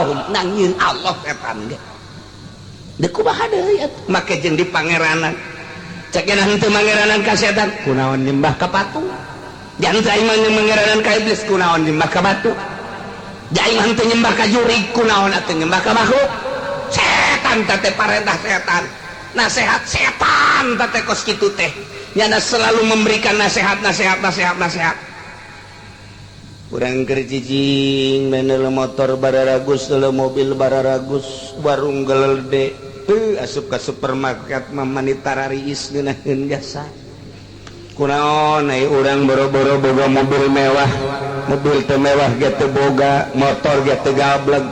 khalaqahum nangieun Allah setan ge. Deuk kumaha deui atuh make jeung di pangeranan. Cek cenah henteu mangeranan ka setan, kunaon nyembah ka patung? Jangan aing mah mangeranan ka iblis, kunaon nyembah ka batu? Aing mah henteu nyembah ka jurig, kunaon atuh nyembah ka makhluk? Setan teh parentah setan, nasehat setan teh kos kitu teh. Nyana selalu memberikan nasihat, nasihat, nasihat, nasihat. Urang keur cicing menel motor bararagus, mobil bararagus, warung gelede, asup ka supermarket mah mani tarariis ngeunaheun jasa. Kunaon ai urang boro-boro boga mobil mewah, mobil teu mewah ge teu boga, motor ge teu gableg.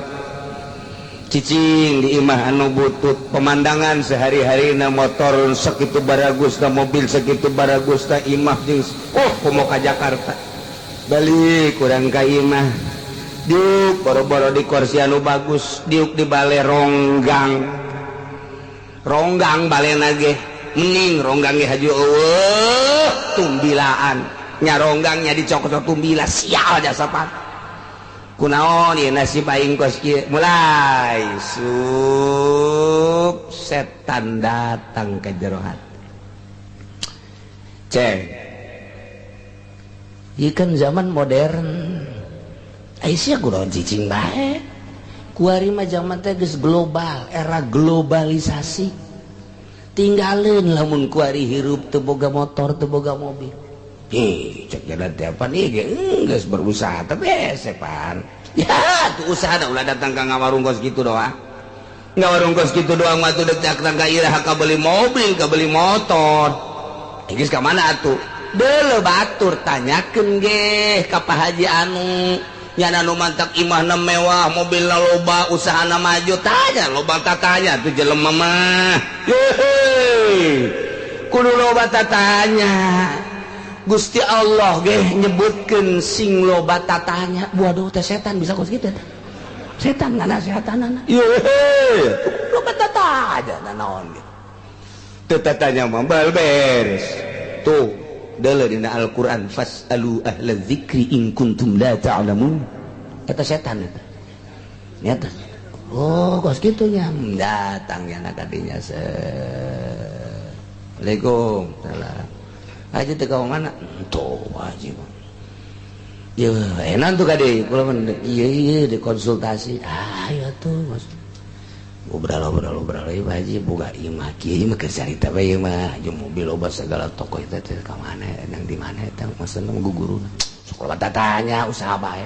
Cicing di imah anu butut, pemandangan sehari-hari na motor sakitu baragus na, mobil sakitu baragus na, imah jeung oh komo ka Jakarta. Balik kurang ka imah, diuk boro-boro di kursi anu bagus, diuk di bale ronggang. Ronggang balena ge mending ronggang ge haju eueuh tumbilaan nya, ronggangnya dicokot tumbila, sial jasa pan. Kunaon ieu nasib aing kos kieu? Mulai sup setan datang ke jero hati. Ceng, ieu kan zaman modern. Aisyah kunaon cicing bae? Kuari mah zaman teh geus global, era globalisasi. Tinggalin lamun kuari hirup teu boga motor, teu boga mobil. Ih, cek jalan teh apa nih ge geus berusaha teh bese pan. Ya, tuh usaha da ulah datang ka ngawarung kos kitu doang. Ngawarung kos kitu doang mah tuh dek datang ka iraha ka beli mobil, ka beli motor. Geus ka mana atuh? Deuleu batur tanyakeun ge ka Pak Haji anu nyana nu mantak imahna mewah, mobilna loba, usahana maju, tanya loba tatanya tuh jelema mah. Hehe. Kudu loba tatanya. Gusti Allah ge nyebutkeun sing loba tatanya. Waduh, teh setan bisa kos kitu teh. Setan nganasehatanana. Yehe, loba tatanya naon ge. Teu tatanya mah bal beres. Tuh, deuleu dina Al-Qur'an, fas'alu ahla dzikri in kuntum la ta'lamun. Eta setan eta. Nyata. Oh, kos kitu nya. Datang nya ka dinya. Assalamualaikum. Salam. Haji teh ka mana? Tuh, haji mah. Ya, enak tuh kade. Kula mah ieu ieu dikonsultasi. Ah, ya tuh, Mas. Ngobrol ngobrol ieu Pak Haji boga imah kieu, ieu mah keur carita bae ieu mah. Jeung mobil loba segala toko eta teh ka mana, nang di mana eta maksudna mah guguruna. Sekolah tatanya usaha bae.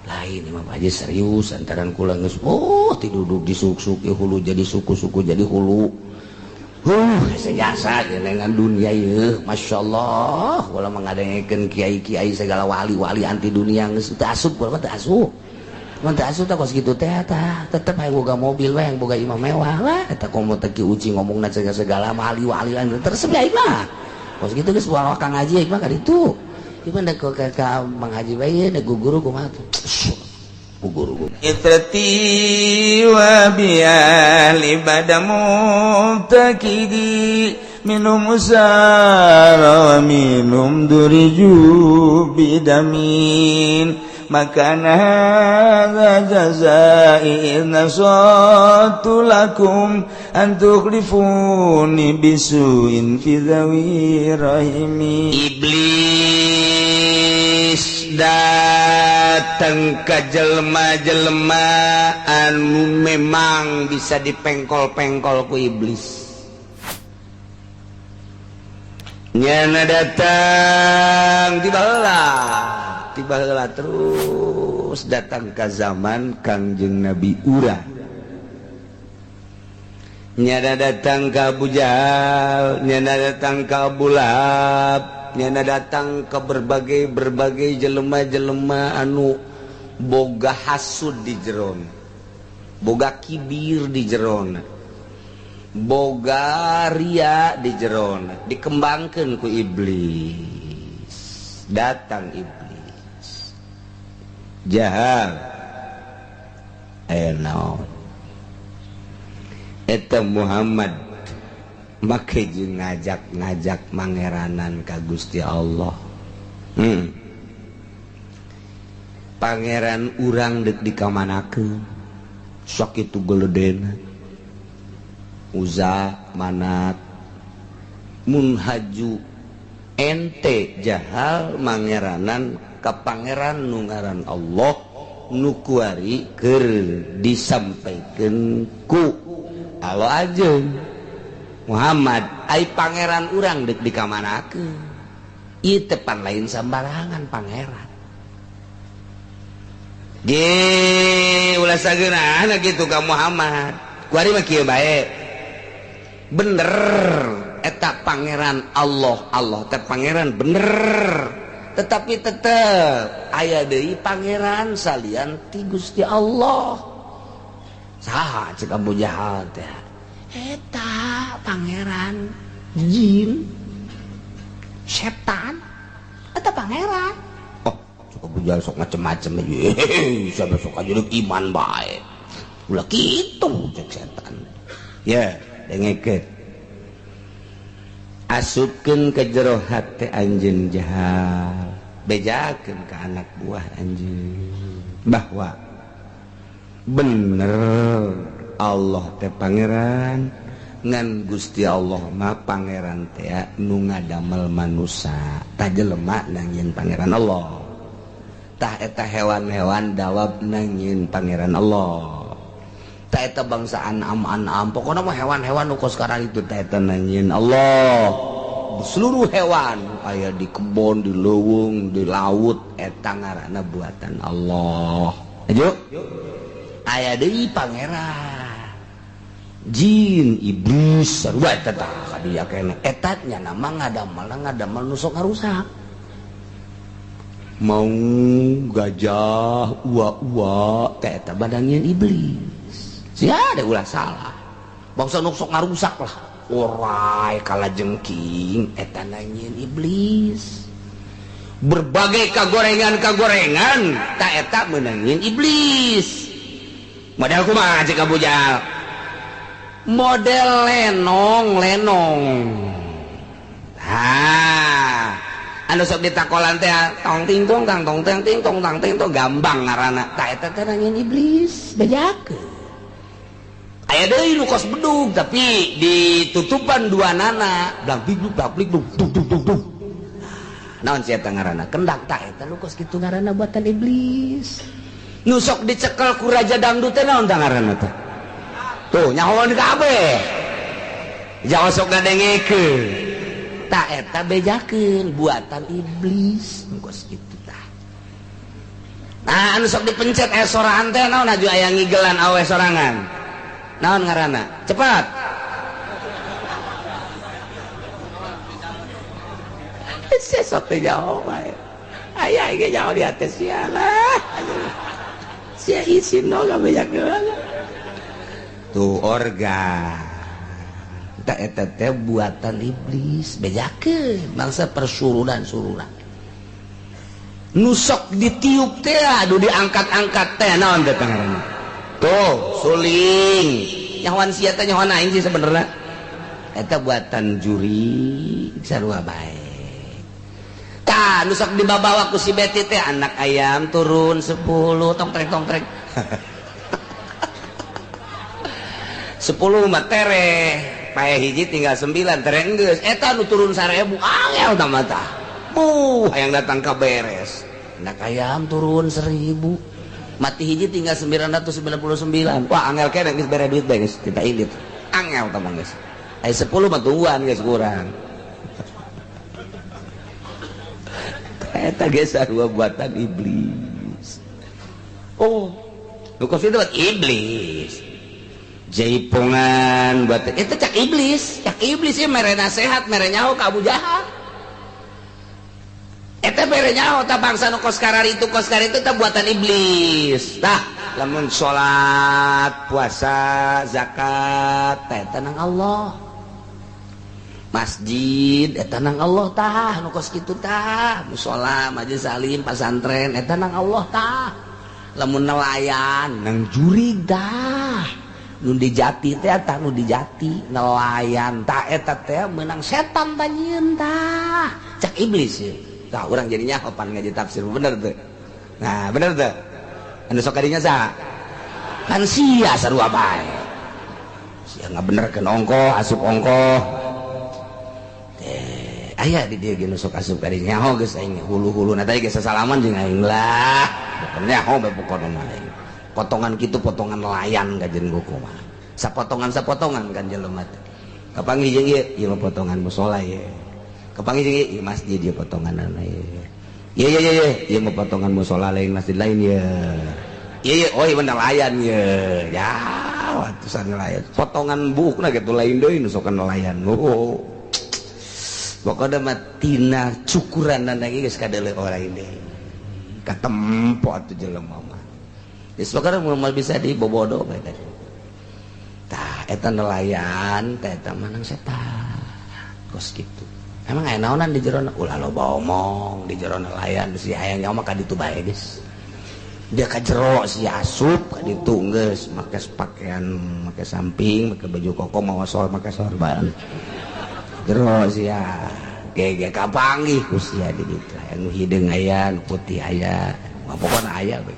Lain imah Pak Haji serius antaran kula geus oh tiduduk disuk-suk hulu jadi suku-suku jadi hulu. Sejasa dengan dunia ieu, Masya Allah, kula mengadengekeun kiai-kiai segala wali-wali anti dunia geus teu asup, kula mah teu asup. Mun teu asup teh kos kitu teh tah, tetep hayang boga mobil we, hayang boga imah mewah lah. Eta komo teh Ki Uci ngomongna segala wali-wali terus aing mah. Kos kitu geus bawa Kang Haji aing mah ka ditu. Ieu mah ka Mang Haji bae da guru kumaha tuh. Guru. Itrati wa biali bada mubtakidi minum usara wa minum duriju bidamin maka hadza jazai idh nasatu lakum an tukhlifuni bisuin fi dhawi rahimi. Iblis datang ke jelma-jelma anu memang bisa dipengkol-pengkol ku iblis. Nyana datang tiba heula terus datang ke zaman Kangjeng Nabi Ura. Nyana datang ke Abu Jahal, nyana datang ke Abu Lahab, nyana datang ke berbagai-berbagai jelema-jelema anu boga hasud di jeron, boga kibir di jeron, boga ria di jeron, dikembangkan ku iblis. Datang iblis Jahal, aya naon eta Muhammad make jeung ngajak-ngajak mangeranan ka Gusti Allah. Pangeran urang dek dikamanakeun? Sakitu geledena Uza Manat mun haju ente jahal mangeranan ka pangeran nu ngaran Allah nu kuari keur disampaikeun ku Allah ajeun Muhammad ai pangeran urang deuk dikamanakeun ieu teh pan lain sambarangan pangeran ge ulah sageunana kitu ka Muhammad kuari mah kieu bae bener eta pangeran Allah Allah teh pangeran bener tetapi tetep aya deui pangeran salian ti Gusti Allah saha cek Abu Jahal teh eta pangeran jin setan eta pangeran oh cek Abu Jahal sok macem-macem siapa sok aja iman bae ulah kitu cek setan ya dengekeun asupkeun ke jero hate anjeun Jahal bejakeun ka anak buah anjeun bahwa bener Allah teh pangeran ngan Gusti Allah mah pangeran teh nu ngadamel manusa tah jelema nangieun pangeran Allah tah eta hewan-hewan dawab nangieun pangeran Allah tah eta bangsa anam-anam pokona mah hewan-hewan nu kos sekarang itu tah eta nangieun Allah seluruh hewan aya di kebon di leuweung di laut eta ngaranna buatan Allah ayo aya deui pangeran jin iblis sarua eta tah ka dieu keneh eta nya nama ngadamel nu sok ngarusak mau gajah ua-ua teh eta badangieun iblis sia ada ulah salah bangsa nu sok ngarusak lah orai kalajengking eta nangieun iblis berbagai kagorengan-kagorengan ta eta meunangieun iblis model kumaha cek Abu Jahal model lenong-lenong ha anu sok ditakolan teh tong ting tong tang tong ting ting tong tang ting tong gambang ngaranna ta eta teh nangieun iblis bejakeun aya deui nu kos bedug tapi ditutupan dua nana blang bling blang bling dung dung dung dung naon sia eta ngaranna kendak ta eta nu kos kitu ngaranna buatan iblis nu sok dicekel ku raja dangdut teh naon tah ngaranna teh tuh nyahoan kabeh jawa sok ngadengekeun ta eta bejakeun buatan iblis nu kos kitu tah nah anu sok dipencet aya sorangan teh naon aju aya ngigelan awe sorangan naon ngaranna cepat sesok teh jauh bae aya ge jauh di atas sia lah sia isin no gabejakeun tuh organ tak eta teh buatan iblis bejakeun bangsa persurunan-surunan nu sok ditiup teh aduh diangkat-angkat teh naon teh ngaranna tuh suling nyahoan sia teh nyahoan aing sih sebenarnya eta buatan juri sarua bae tah nu sok dibabawa ku si Beti teh anak ayam turun 10 tong trek tong trek 10 mah tereh pae hiji tinggal 9 tereh geus eta nu turun 1000 angel tah mah tah buh hayang datang ka beres anak ayam turun 1000 mati hiji tinggal 999 wah angel keneh geus bere duit bae geus kita ilit angel tah mah geus aya 10 mah tungguan geus kurang eta geus sarua buatan iblis oh nu kos itu buat iblis jaipongan buat itu cak iblis ieu mere nasehat mere nyaho ka Abu Jahal eta mere nyaho tah bangsa nu kos kararitu tah buatan iblis tah lamun salat puasa zakat tah eta nang Allah masjid eta nang Allah tah nu kos kitu tah musala majelis salim pasantren eta nang Allah tah lamun nelayan nang jurig tah nu dijati teh tah nu dijati nelayan tah eta teh meunang setan tah nyieun tah cak iblis ye tah urang jadi nyaho pan ngaji tafsir bener teu nah bener teu anu sok kadinya saha Kan sia sarua bae. Sia ngabenerkeun ongkoh, asup ongkoh. Teh aya di dieu ge nu sok asup ka dieu nyaho geus aing hulu-huluna teh geus sasalaman jeung aing lah. Nyaho bae pokona mah aing. Potongan kitu potongan nelayan kajen kumaha. Sapotongan-sapotongan kan jelema teh. Kapanggih jeung ieu, ieu mah potongan musala ieu. Kapanggih jeung ieu, ieu masjid ieu potonganana ieu. Ieu ieu ieu, ieu mah potongan musala lain masjid lain ieu. Ieu ieu, oh ieu nelayan ieu. Ya, atusan nelayan. Potongan buukna kitu lain deui nu sok nelayan. Oh. Pokona mah tina cukuranana ge geus kadeuleu lain deui. Katempo atuh jelema mah. Geus pokona moal bisa dibobodo bae teh. Tah eta nelayan teh eta manang setan. Kos kitu. Emang aya naonan di jero ulah loba omong di jero nelayan si hayang nyawa mah ka ditu bae geus. Dia ka jero si asup ka ditu geus make pakaian make samping make baju koko mawa sol make sorban. Jero sia ge kapanggih ku sia di ditu. Aya nu hideung aya nu putih aya. Pokona aya bae.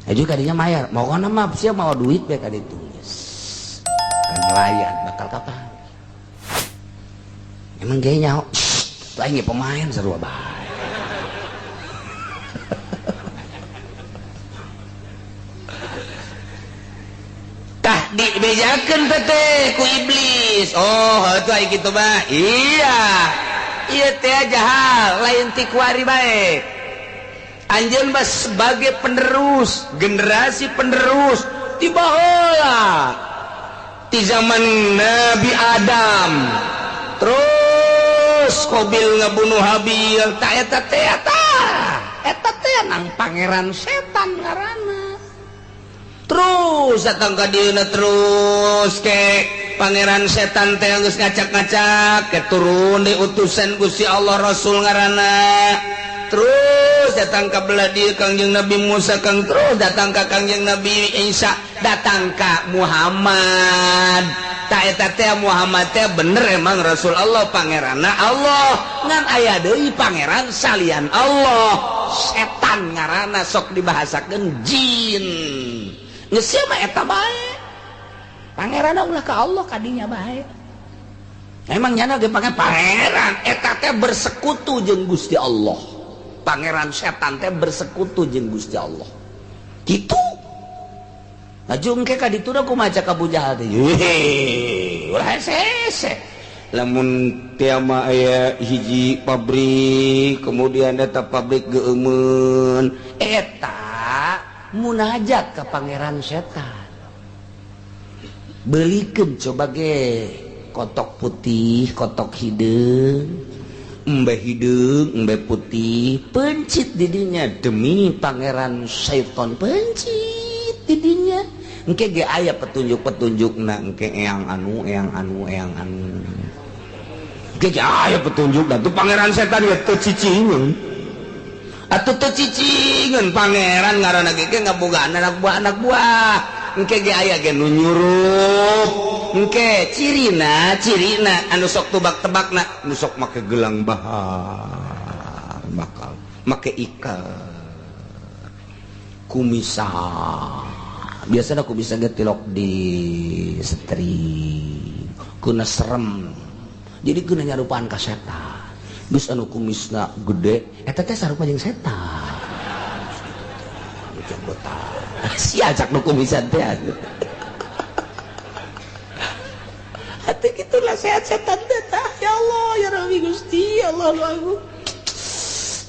Aju kadinya mayar, pokona mah sia mawa duit bae ka ditu. Kan nelayan bakal kapan? Emang kayaknya tuh aing pemain sarua bae. Tah dibejakeun teh ku iblis. Oh, heuh aing kitu mah. Iya. Ieu teh jahal lain ti kuari bae. Anjeun mah sebagai penerus, generasi penerus ti baheula. Ti zaman Nabi Adam. Terus Qabil ngabunuh Habil, ta eta teh eta. Eta teh nang pangeran setan ngaranna. Terus datang ka dieuna terus ke pangeran setan teh geus ngacak-ngacak, ke turun di utusan Gusti Allah Rasul ngaranna. Terus datang ka belah dieu Kangjeng Nabi Musa, kang terus datang ka Kangjeng Nabi Isa, datang ka Muhammad. Ta eta teh Muhammad teh bener emang Rasul Allah pangeranna Allah, ngan aya deui pangeran salian Allah, setan ngaranna sok dibahasakeun jin. Geus sia mah eta bae. Pangeranna ulah ka Allah kadinya bae. Emang nyana ge pangeran eta teh bersekutu jeung Gusti Allah. Pangeran setan teh bersekutu jeung Gusti Allah. Kitu. Laju engke ka ditu da kumaha ka Abu Jahal teh. Heuh, ulah hese. Lamun teh mah aya hiji pabrik, kemudian eta pabrik geueumeun, eta munajat ka pangeran setan. Belikeun coba ge kotok putih, kotok hideung. Embe hideung, embe putih, pencit didinya demi pangeran setan, pencit didinya. Engke ge aya petunjuk-petunjukna engke eyang anu, eyang anu, eyang anu. Engke ge aya petunjukna tuh pangeran setan ge teu cicingeun. Atuh teu cicingeun pangeran ngaranna ge ngabogaan anak buah anak buah. Engke ge aya ge nu nyurup. Engke cirina, cirina anu sok tebak-tebakna, nu sok make gelang bahar, bakal make ikat kumisa. Biasana kumisa ge tilok di setri, kuna serem. Jadi kuna nyarupaan ka setan. Geus anu kumisna gede, eta teh sarupa jeung setan. Sia cak nu kumisan teh. Hati kitulah sehat setan teh. Ya Allah, ya Rabbi Gusti, Allah lu.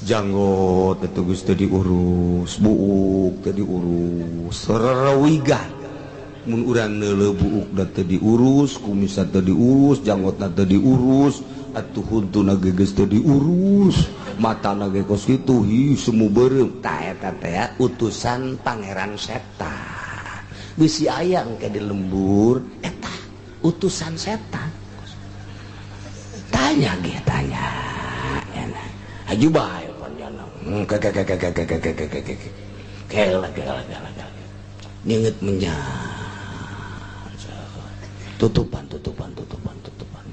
Janggot itu geus teu diurus, buuk teu diurus, rerawigan. Mun urang neuleuh buukna teu diurus, kumisna teu diurus, janggotna teu diurus, atuh huntuna ge geus teu diurus, matana ge kos kitu, hi semu beureum. Tah eta teh utusan pangeran setan. Bisi aya engke di lembur eta utusan setan. Tanya ge tanya. Aju bae panjana. Ke ke ke ke ke ke ke ke ke. Kela kela kela. Nyeungeut menyan. Tutupan tutupan tutupan tutupan.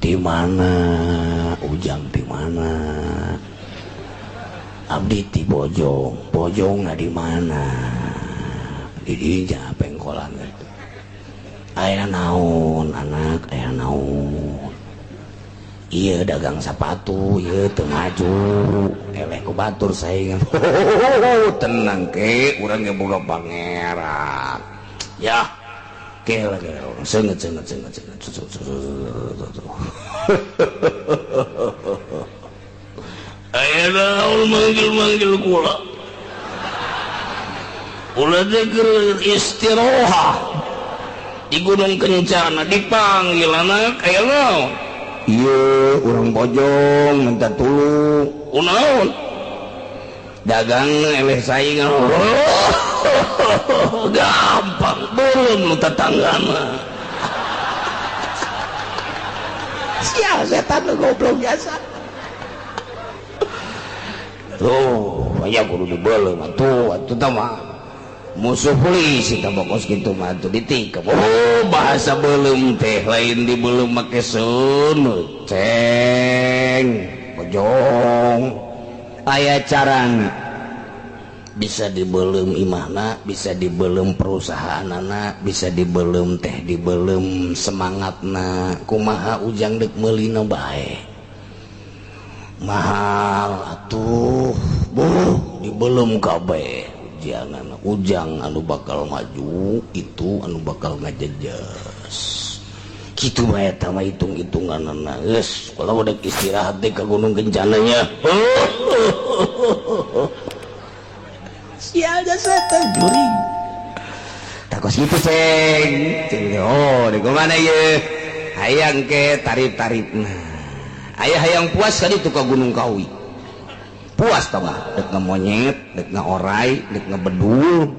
Di mana ujang di mana? Abdi ti Bojong, Bojongna di mana? Di dinya pengkolan gitu. Aya naon anak, aya naon. Iya dagang sepatu, iya teu maju, eleh ku batur saingan. Tenang ke, urang ge boga pangeran. Ya, ke lagi, seungeut seungeut seungeut seungeut. Aya naon manggil-manggil kula. Kula teh keur istirohah di Gunung Kencana dipanggil anak aya naon? Ieu urang Bojong minta tulung. Kunaon? Dagang eleh saingan. Gampang belum lu tetanggana. Sial setan lu goblok biasa. Tuh, aya kudu dibeuleum atuh, atuh tah mah. Musuh polisi tah bokos kitu mah atuh ditikep. Oh, bahasa beuleum teh lain dibeuleum make seuneu. Ceng, Bojong. Aya carana. Bisa dibeuleum imahna, bisa dibeuleum perusahaanana, bisa dibeuleum teh dibeuleum semangatna. Kumaha ujang deuk meulina bae. Mahal atuh, buh dibeuleum kabeh. Ujangan ujang anu bakal maju itu anu bakal ngajejes. Kitu bae eta mah hitung-hitunganana. Geus, kalau udah istirahat teh ka Gunung Kencananya. Sial setan juring. Takos kitu ceng. Ceng oh di mana ieu? Hayang ke tarif-tarifna. Aya hayang puas ka ditu ka Gunung Kawi. Puas tah mah dek ngamonyet, dek ngaorai, dek ngebedul.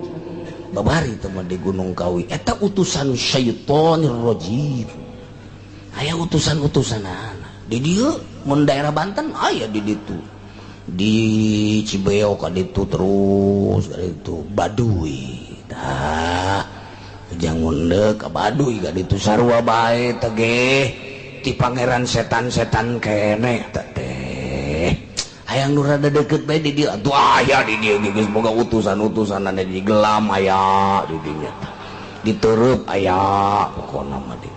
Babari teh mah di Gunung Kawi. Eta utusan syaitonir rajim. Aya utusan-utusanana. Di dieu mun daerah Banten aya di ditu. Di Cibeo ka ditu terus ka ditu Baduy. Tah ujang mundeuk ka Baduy ka ditu sarua bae teh ge. Ti pangeran setan-setan keneh teh teh. Hayang nu rada deukeut bae di dieu atuh aya di dieu geus boga utusan-utusanana di gelam aya di dinya tah. Ditereup aya pokona mah di.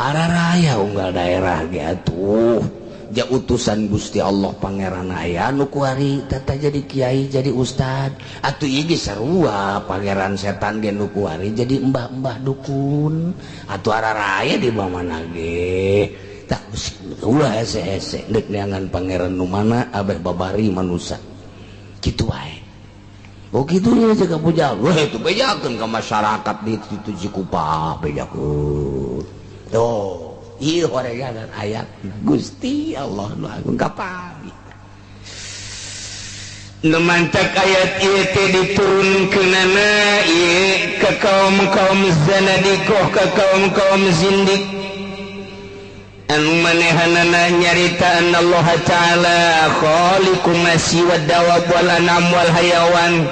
Araraya unggal daerah ge atuh. Ja utusan Gusti Allah pangeran aya nu kuari tata jadi kiai jadi ustad atuh ieu ge sarua pangeran setan ge nu kuari jadi embah-embah dukun atuh araraya di mana ge tak ulah hese-hese deuk neangan pangeran nu mana abeh babari manusa kitu wae. Oh kitu nya jaga puja weh itu bejakeun ka masyarakat di situ Cikupa bejakeun. Tuh ieu horegan ayat Gusti Allah nu agung kapali. Nu mantak ayat ieu teh diturunkeunana ieu ka kaum-kaum zanadiqah, ka kaum-kaum zindik. Anu manehanana nyarita Allah Ta'ala khaliqu masi wad dawab wal anam wal hayawan.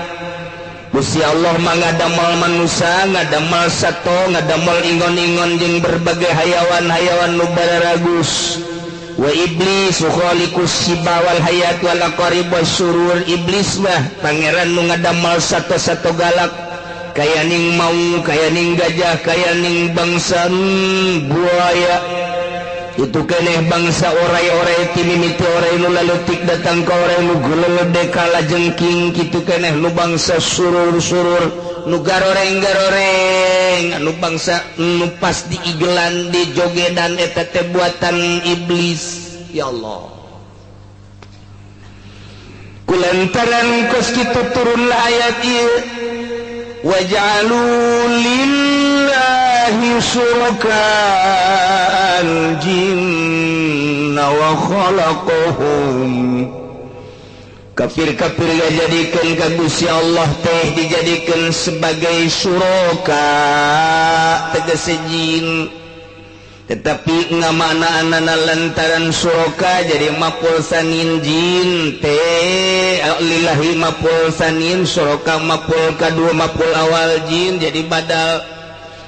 Gusti Allah mah ngadamel manusia, ngadamel sato, ngadamel ingon-ingon jeung berbagai hayawan-hayawan nu bararagus. Wa iblis khaliqus siba wal hayat wal aqarib wasyurur. Iblis mah pangeran nu ngadamel sato-sato galak, kaya ning maung, kaya ning gajah, kaya ning bangsa buaya. Itu keneh bangsa orai-orai ti mimiti orai nu laletik datang ka orai nu gulelede kala jengking. Kitu keneh nu bangsa surur-surur nu garoreng-garoreng anu bangsa nu pas diigelan dijogedan eta teh buatan iblis. Ya Allah, kulantaran kos kitu turunlah ayat ieu waj'alu lillahi syuraka al-jinna wa khalaqahum. Kafir-kafir dijadikan ka Gusti Allah teh dijadikan sebagai syuraka tegese jin, tetapi ngamaknaanana lantaran syuraka jadi mapul sanin jin teh lillahi mapul sanin syuraka mapul kadua mapul awal jin jadi badal.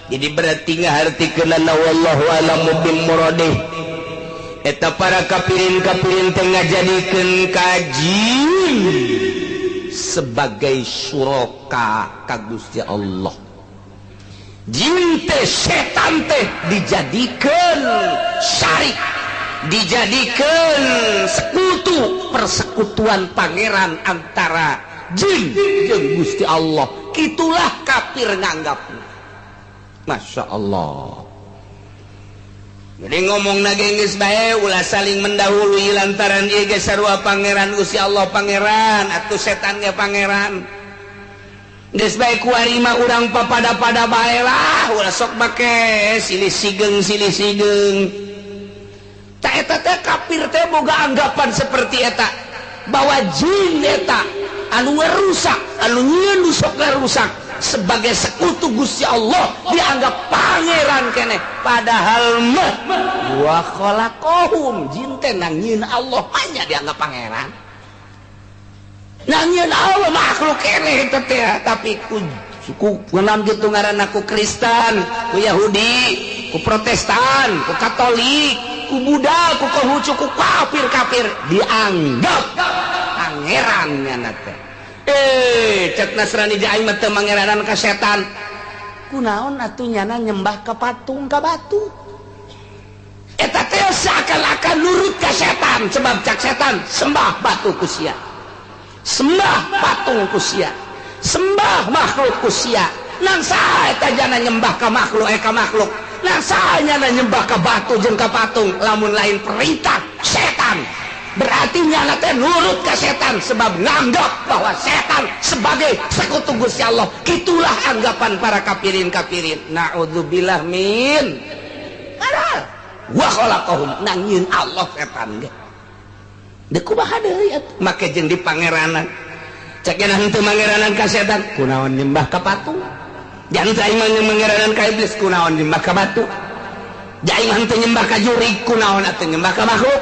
Jadi berarti ngahartikeunana wallahu alamu bil muradih. Eta para kafirin-kafirin teh ngajadikeun ka jin sebagai syuraka ka Gusti Allah. Jin teh, setan teh dijadikeun syarik, dijadikan sekutu, persekutuan pangeran antara jin jeung Gusti Allah. Itulah kafir nganggap. Masya Allah. Jadi ngomong geus bae, ulah saling mendahului, lantaran ieu ge sarua pangeran. Gusti Allah pangeran atau setan ge pangeran. Geus bae, kuari mah urang papada-pada bae lah, ulah sok make silih sigeng silih sigeng. Tak, eta teh kafir teh boga anggapan seperti eta, bahwa jin eta anu ngerusak, anu nyieun sok ngerusak, sebagai sekutu Gusti Allah, dianggap pangeran keneh. Padahal mah wa khalaqahum, jin teh nangieun Allah, hanya dianggap pangeran. Nangieun Allah, makhluk keneh eta teh. Tapi ku suku kunaon gitu ngaranna, ku Kristen, ku Yahudi, ku Protestan, ku Katolik, ku Buddha, ku Konghucu, ku kafir-kafir dianggap pangeran nyana teh. Eh, cek Nasrani, aing mah teu mangeranan ka setan. Kunaon atuh nyana nyembah ke patung, ka batu? Eta teh seakan-akan nurut ka setan, sebab cak setan, sembah batu ku sia, sembah patung ku sia, sembah makhluk ku sia. Nang saha eta jana nyembah ka makhluk, eh, ka makhluk? Nang saha nyana nyembah ka batu jeung ka patung lamun lain perintah setan? Berarti nyana teh nurut ke setan, sebab nganggap bahwa setan sebagai sekutu Gusti Allah. Itulah anggapan para kafirin kafirin. Naudzubillah min. Padahal wa khalaqahum, nangieun Allah setan ge. Deuk kumaha deui atuh? Make jeung di pangeranan. Cek nya henteu mangeranan ka setan, kunaon nyembah ka patung? Jangan aing mah mangeranan ka iblis, kunaon nyembah ka batu? Aing mah henteu nyembah ka jurig, kunaon atuh nyembah ka makhluk?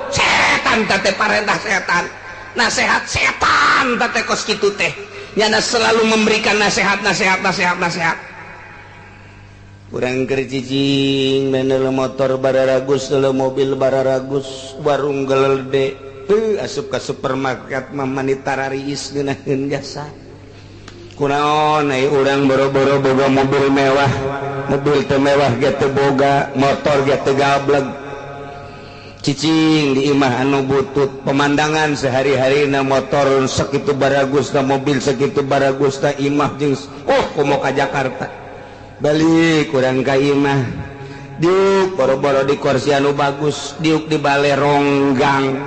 Setan teh parentah setan, nasehat setan teh kos kitu teh. Nyana selalu memberikan nasihat, nasihat, nasihat, nasihat. Urang keur cicing, menel motor bararagus, mobil bararagus, warung gelede, asup ka supermarket mah mani tarariis ngeunaheun jasa. Kunaon ai urang boro-boro boga mobil mewah, mobil teu mewah ge teu boga, motor ge teu gableg. Cicing di imah anu butut, pemandangan sehari-hari na motor segitu baragus na, mobil segitu baragus na, imah jeung oh komo ka Jakarta. Balik kurang ka imah, diuk boro-boro di kursi anu bagus, diuk di bale ronggang.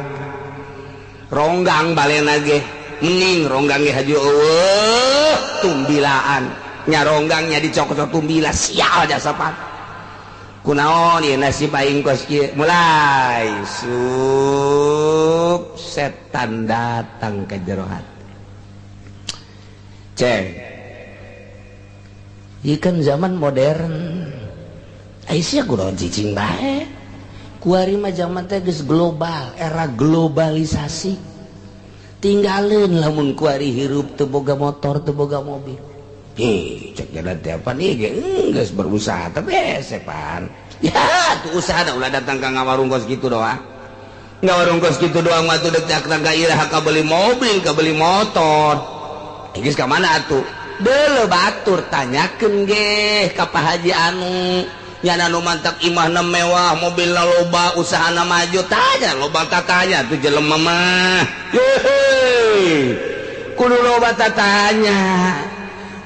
Ronggang balena ge mending ronggang ge haju eueuh tumbilaan nya, ronggangnya dicokot tumbila. Sial jasa pan. Kunaon ieu nasib aing kos kieu? Mulai sup setan datang ke jero hati. Ceng, ieu kan zaman modern. Ai sia kunaon cicing bae? Kuari mah zaman teh geus global, era globalisasi. Tinggalin lamun kuari hirup teu boga motor, teu boga mobil. Ih, cek jalan teh apa nih ge geus berusaha tapi hese pan. Ya, tuh usaha ulah datang ka ngawarung kos kitu doang. Ngawarung kos kitu doang mah tuh dek datang ka iraha ka beli mobil, ka beli motor. Geus ka mana atuh? Deuleu batur, tanyakeun ge ka Pak Haji anu nyana nu mantak imahna mewah, mobilna loba, usahana maju, tanya loba tatanya tuh jelema mah. Yehe. Kudu loba tatanya.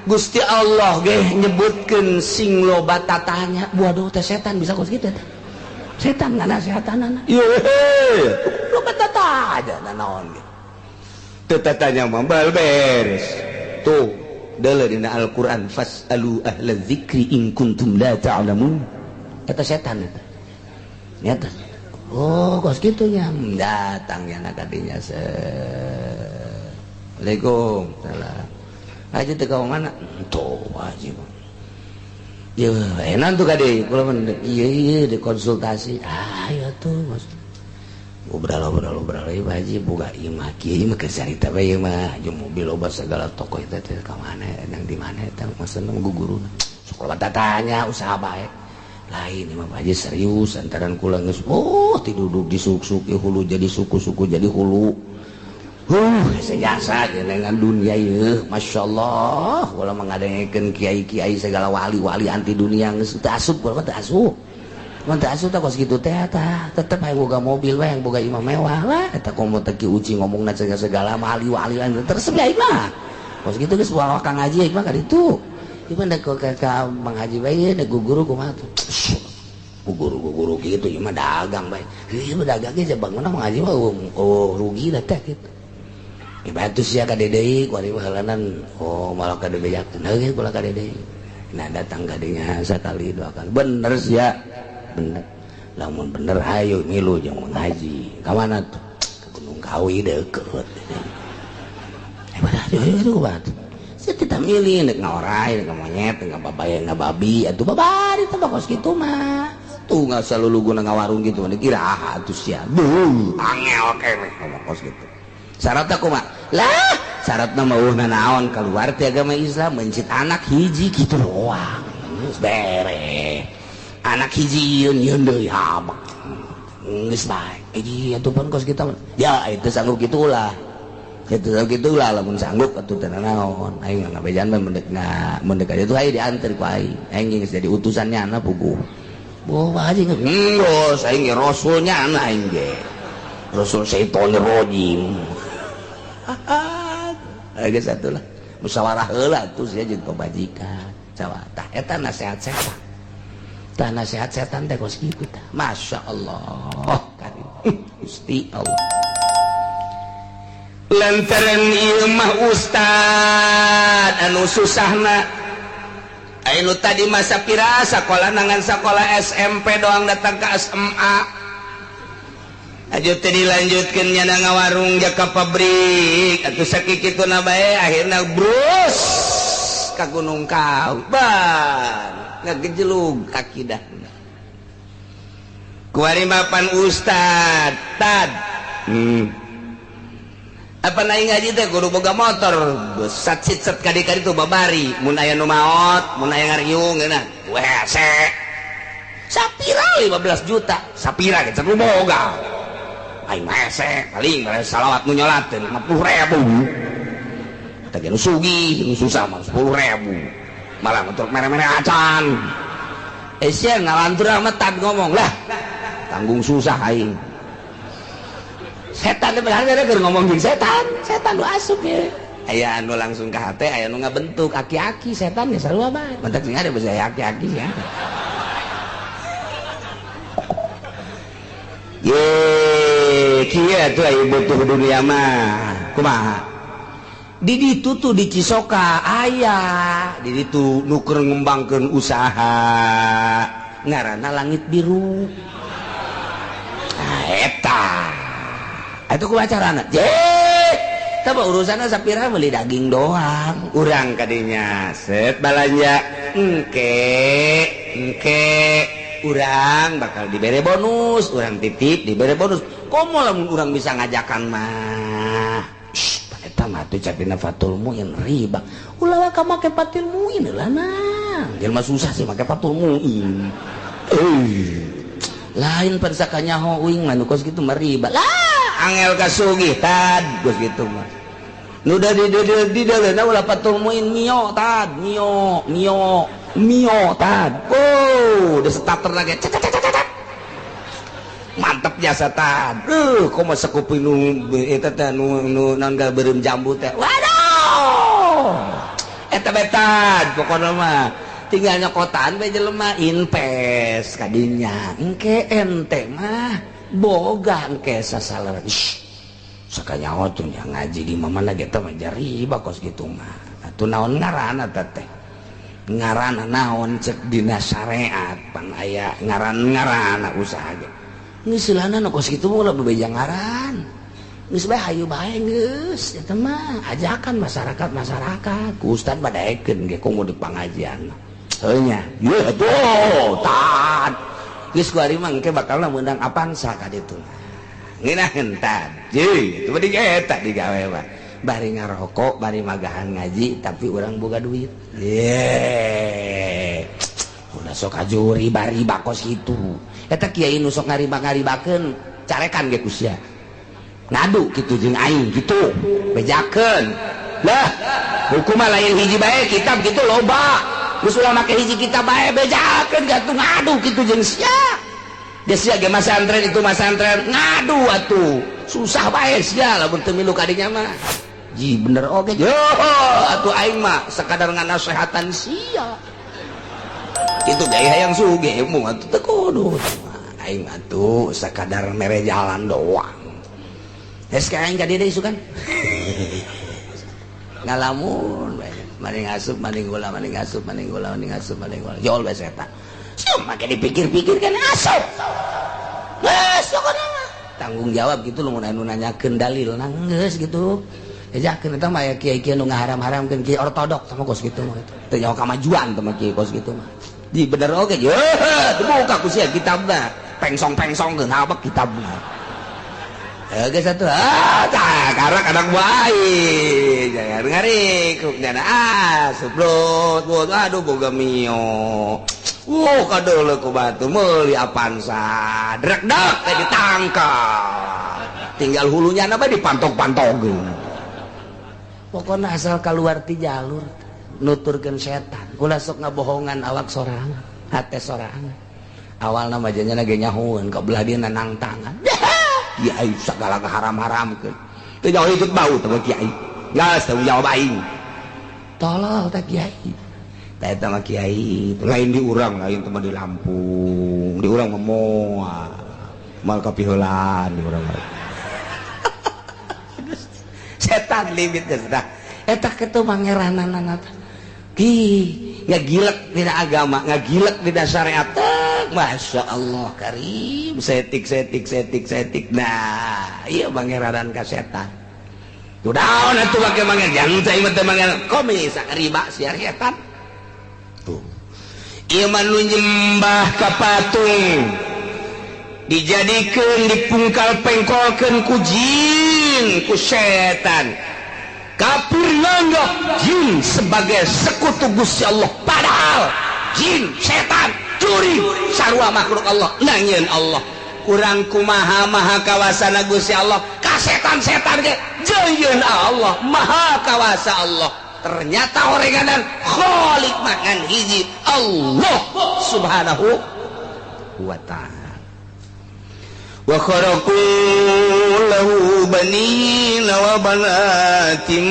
Gusti Allah ge nyebutkeun sing loba tatanya. Waduh, teh setan bisa kos kitu teh. Setan nganasehatanana. Yehe. Loba tatanya naon ge. Teu tatanya mah bal beres. Tuh, deuleu dina Al-Qur'an, fas'alu ahla dzikri in kuntum la ta'lamun. Eta setan eta. Nyata. Oh, kos kitu nya. Datang ya kadinya se. Assalamualaikum. Salam. Haji teh ka mana? Tuh, haji. Ya, enak tuh kade. Kula mah iya iya dikonsultasi. Ah, ya tuh, Mas. Ngobrol ngobrol ngobrol ieu Pak Haji boga imah kieu, ieu mah keur carita bae ieu mah. Jeung mobil loba segala toko eta teh ka mana, yang di mana eta maksudna guguruna. Sekolah tatanya usaha bae. Lain mah Pak Haji serius antaran kula geus oh tiduduk disuk-suk hulu jadi suku-suku jadi hulu. Sejasa dengan dunia ieu masyaallah kula mengadengekeun kiai-kiai segala wali-wali anti dunia geus teu asup kula teu asup. Mun teu asup tah kos kitu teh tah tetep hayang boga mobil we hayang boga imah mewah lah eta komo teh Ki Uci ngomongna segala wali-wali terus aing mah. Kos kitu geus bawa Kang Haji aing mah ka ditu. Ieu mah ka Mang Haji bae da guru kumaha tuh. Guru-guru gitu ieu mah dagang bae. Ieu mah dagang ge bangunna Mang Haji mah oh rugi da teh kitu. Bantu sia ka deui ku ari halanan oh malah ka debejakeun heuh kula ka deui. Nah datang ka dinya sakali dua kali bener sia bener lamun bener hayu milu jeung Mang Haji ka mana tuh ke Gunung Kawi deukeut. Saya tidak milih nek ngaorai nek monyet nek babaya ngababi atuh babari teh kos kitu mah tuh nggak selalu guna ngawarung gitu dikira atuh sia beuh angel keneh ngomong kos kitu. Syaratna kumaha lah syaratna mah eueuh naon keluar ti agama Islam mencit anak hiji kitu doang geus beres anak hiji yeun yeun deui habak geus bae hiji atuh pun kos kitu ya itu sanggup kitu ulah itu kitu ulah lamun sanggup atuh teu naon aing mah ngabejan mah mendek aja tuh aing diantar ku aing aing geus jadi utusannya anak puguh boh Pak Haji geus aing ge rasulnya anak aing ge rasul syaitonir rajim. Geus atuh lah musyawarah heula atuh sia jeung pamajikan sawa tah eta nasihat setan tah nasihat setan teh kos kitu tah masyaallah karim Gusti Allah lantaran ieu mah ustad anu susahna anu tadi masa pira sakola nangan sakola SMP doang datang ke SMA aja teh dilanjutkeun nyana ngawarung ja ka pabrik atuh sakikituna bae akhirna brus ka Gunung Kawi ban ngagejelug akidahna kuari mapan ustad tad apa naik ngaji teh kudu boga motor sat sit set kadi-kadi tuh babari mun aya nu maot mun aya ngariung geunah wese sapira 15 juta sapira ge nu boga aing mah hese paling salawat nu nyolateun 50.000 teh nu sugih nu susah mah 10.000 malah untuk mere-mere acan sia ngalantur amat tad ngomong lah tanggung susah aing setan teh bener keur ngomong jeung setan setan nu asup ye aya anu langsung ka hate aya nu ngabentuk aki-aki setan ge sarua bae mentak sing ada basa aki-aki sia ye kieu atuh aya butuh dunia mah kumaha di ditu tuh di Cisoka aya di ditu nu keur ngembangkeun usaha ngaranna Langit Biru nah eta itu kumaha carana je tah urusanna sapira meuli daging doang urang kadinya set balanja engke engke urang bakal dibere bonus urang titip dibere bonus komo lamun urang bisa ngajakan mah eta mah tuh capina Fatul Muin riba ulah ka make Fatul Muin lah nah jelema susah sih make Fatul Muin lain pensakanya ho uing mah nu kos kitu mah riba lah angel kasugih tad kos kitu mah nu da di di ulah Fatul Muin mio tad mio mio mio tad oh udah starter lagi mantep jasa tad komo sekupi nu eta teh nu naon beureum jambu teh waduh eta bae tad pokona mah tinggal nyokotan bae jelema invest kadinya engke ente mah boga engke sasalah sakanyaho tuh ngaji di mana ge teh mah riba kos kitu mah atuh naon ngaranna teh ngaranna naon cek dina syariat pan aya ngaran-ngaranna usaha ge geus lana nu kos kitu mah ulah bebeja ngaran geus bae hayu bae geus eta mah ajakan masyarakat ku ustad mah daekeun ge komo di pangajian heuh nya ye atuh tad geus ku ari mah engke bakalna meunang Avanza ka ditu ngeunaheun tad ye itu mah eta digawe mah bari ngarokok bari magahan ngaji tapi urang boga duit ye ulah Ulah sok aju riba-riba kos kitu. Eta kiai nu sok ngariba-ngaribakeun carekan ge ku sia. Ngadu kitu jeung aing kitu. Bejakeun. Lah, hukum mah lain hiji bae kitab kitu loba. Geus ulah make hiji kitab bae bejakeun gatuh ngadu kitu jeung sia. Geus sia ge masantren itu masantren ngadu atuh. Susah bae sia lamun teu milu ka dinya mah. Ji bener oge. Yo atuh aing mah sakadar nganasehatan sia. Kitu gaya hayang sugih mung atuh teu kudu. Aing atuh sakadar mere jalan doang. Geus ka aing ka dieu deui isukan. Ngalamun bae. Maning asup maning gula maning asup maning gula maning asup maning gula. Jol bae setan. Sieu make dipikir-pikir kan asup. Geus pokona mah. Tanggung jawab gitu lamun anu nanyakeun dalil geus gitu. Ejakeun eta mah aya kiai-kiai nu ngaharam-haramkeun kiai ortodok sama kos kitu mah gitu. Teu nyaho kamajuan teh mah kiai kos kitu mah. Di bener oge ye dibuka ku sia kitabna. Pengsong-pengsongkeun habek kitabna. Geus atuh ah tah karak anak bae jangan ngarik nyana ah suplot aduh boga mio. Wuh kadeuleu ku batu meuli Avanza drek-dek teh ditangkap. Tinggal hulunya na bae dipantok-pantogkeun. Pokona asal keluar ti jalur nuturkeun setan. Ulah sok ngabohongan awak sorangan, hate sorangan. Awalna mah janyana ge nyahoeun ka belah dieu nang tangan. Kiai sagala ngaharam-haramkeun. Teu jauh ikut bau teh kiai. Geus tanggung jawab aing. Tolol teh kiai. Tah eta mah kiai, lain di urang, lain teh mah di Lampung. Di urang mah moal. Moal kapiheulaan di urang mah. Setan limit geus tah. Eta kitu mangerananana teh. Ki ngagilek dina agama, ngagilek dina syariat. Masya Allah karim, setik setik setik setik. Nah, iya mangeranan ka setan. Tuh daun atuh make manger, jangan cai mah teu manger komis riba siar setan. Tuh. Ieu mah nu nyembah ka patung. Dijadikeun dipungkal pengkolkeun ku jin, ku setan. Kafir nganggap jin sebagai sekutu Gusti Allah, padahal jin, setan, curi sarua makhluk Allah, nangieun Allah. Kurang kumaha maha kawasana Gusti Allah, ka setan-setan ge jeuyeun Allah, maha kawasa Allah. Ternyata orenganan khalik mangan hiji Allah Subhanahu wa ta'ala. Wa kharaqu lahu banina wa banatin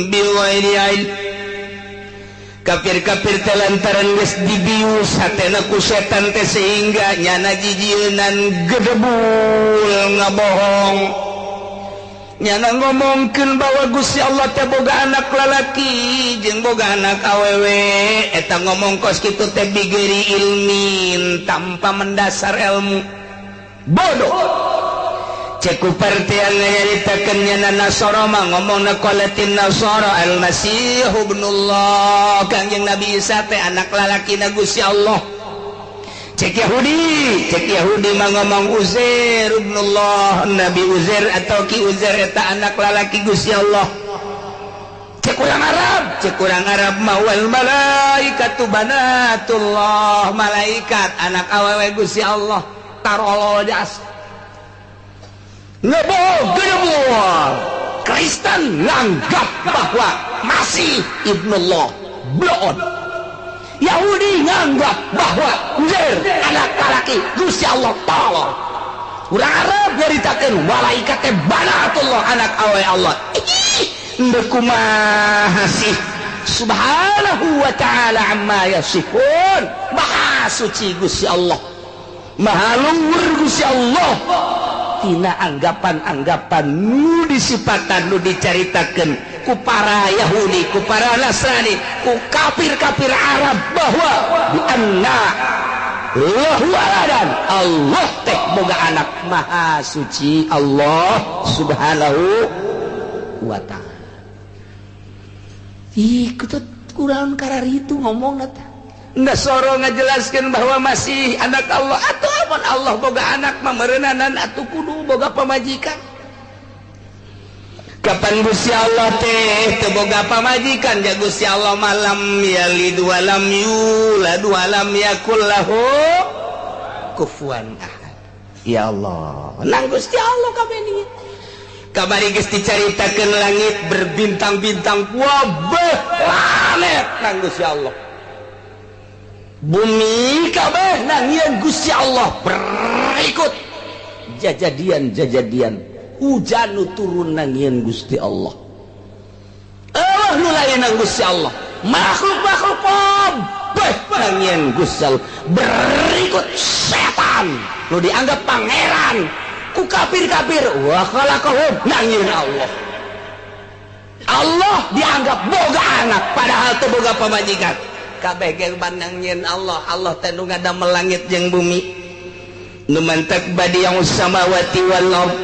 bighairi ilm. Kafir-kafir teh lantaran geus dibius hatena ku setan teh sehingga nyana jijieunan gedebul ngabohong. Nyana ngomongkeun bahwa Gusti Allah teh boga anak lalaki jeung boga anak awewe. Eta ngomong kos kitu teh bigeri ilmin, tanpa mendasar ilmu. Bodoh. Cek ku partian nyaritakeun nyana Nasara mah ngomongna qalatin Nasara al-Masih ibnullah, Kangjeng Nabi Isa teh anak lalakina Gusti Allah. Cek Yahudi mah ngomong Uzair ibnullah, Nabi Uzair atau Ki Uzair eta anak lalaki Gusti Allah. Cek urang Arab mah wal malaikatu banatullah, malaikat anak awewe Gusti Allah. Tarolol jas. Ngebohong gedebul. Kristen nganggap bahwa Masih ibnullah, bloon. Yahudi nganggap bahwa Uzair anak laki Gusti Allah, tolol. Urang Arab nyaritakeun malaikat teh banatullah, anak awe Allah. Ih, ndeu kumaha sih? Subhanahu wa ta'ala amma yasifun. Maha suci Gusti Allah, maha luhur Gusti Allah. Tina anggapan-anggapan nu disipatan, nu dicaritakeun ku para Yahudi, ku para Nasrani, ku kafir-kafir Arab bahwa bi anna lahu waladan, Allah teh boga anak. Maha suci Allah Subhanahu wa ta'ala. Ih, kutut kurang kararitu ngomongna teh. Nasoro ngajelaskan bahwa masih anak Allah atau amun Allah boga anak mah meureunana atuh kudu boga pamajikan. Kapan Gusti Allah teh teu boga pamajikan ja Gusti Allah malam yalid walam yulad walam yakul lahu kufuwan ahad. Ya Allah, nang Gusti Allah kabeh ni. Kabari geus dicaritakeun langit berbintang-bintang wabeh planet nang Gusti Allah. Bumi kabeh nang yeun Gusti Allah berikut jajadian-jajadian hujan nu turun nangieun Gusti Allah. Allah nu lain nang Gusti Allah. Makhluk-makhluk kabeh nangieun Gusti Allah. Berikut setan nu dianggap pangeran ku kafir-kafir wa khalaqahum nangieun Allah. Allah dianggap boga anak padahal teu boga pamajikan. Kabeh ge nangieun Allah. Allah teh nu ngadamel langit jeung bumi. Nu mantak badi'us samawati wal ardh.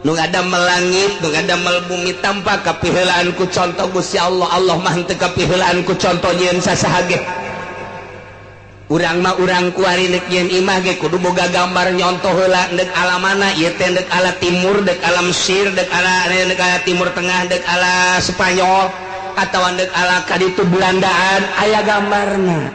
Nu ngadamel langit, nu ngadamel bumi tanpa kapiheulaan ku contoh Gusti Allah. Allah mah henteu kapiheulaan ku contoh nyieun sasaha ge. Urang mah urang kuari neuk nyieun imah ge kudu boga gambar nyontoh heula deuk ala mana ieu teh, deuk ala timur, deuk ala Mesir, deuk ala Timur Tengah, deuk ala Spanyol atawa deuk ala kaditu Belandaan, aya gambarna.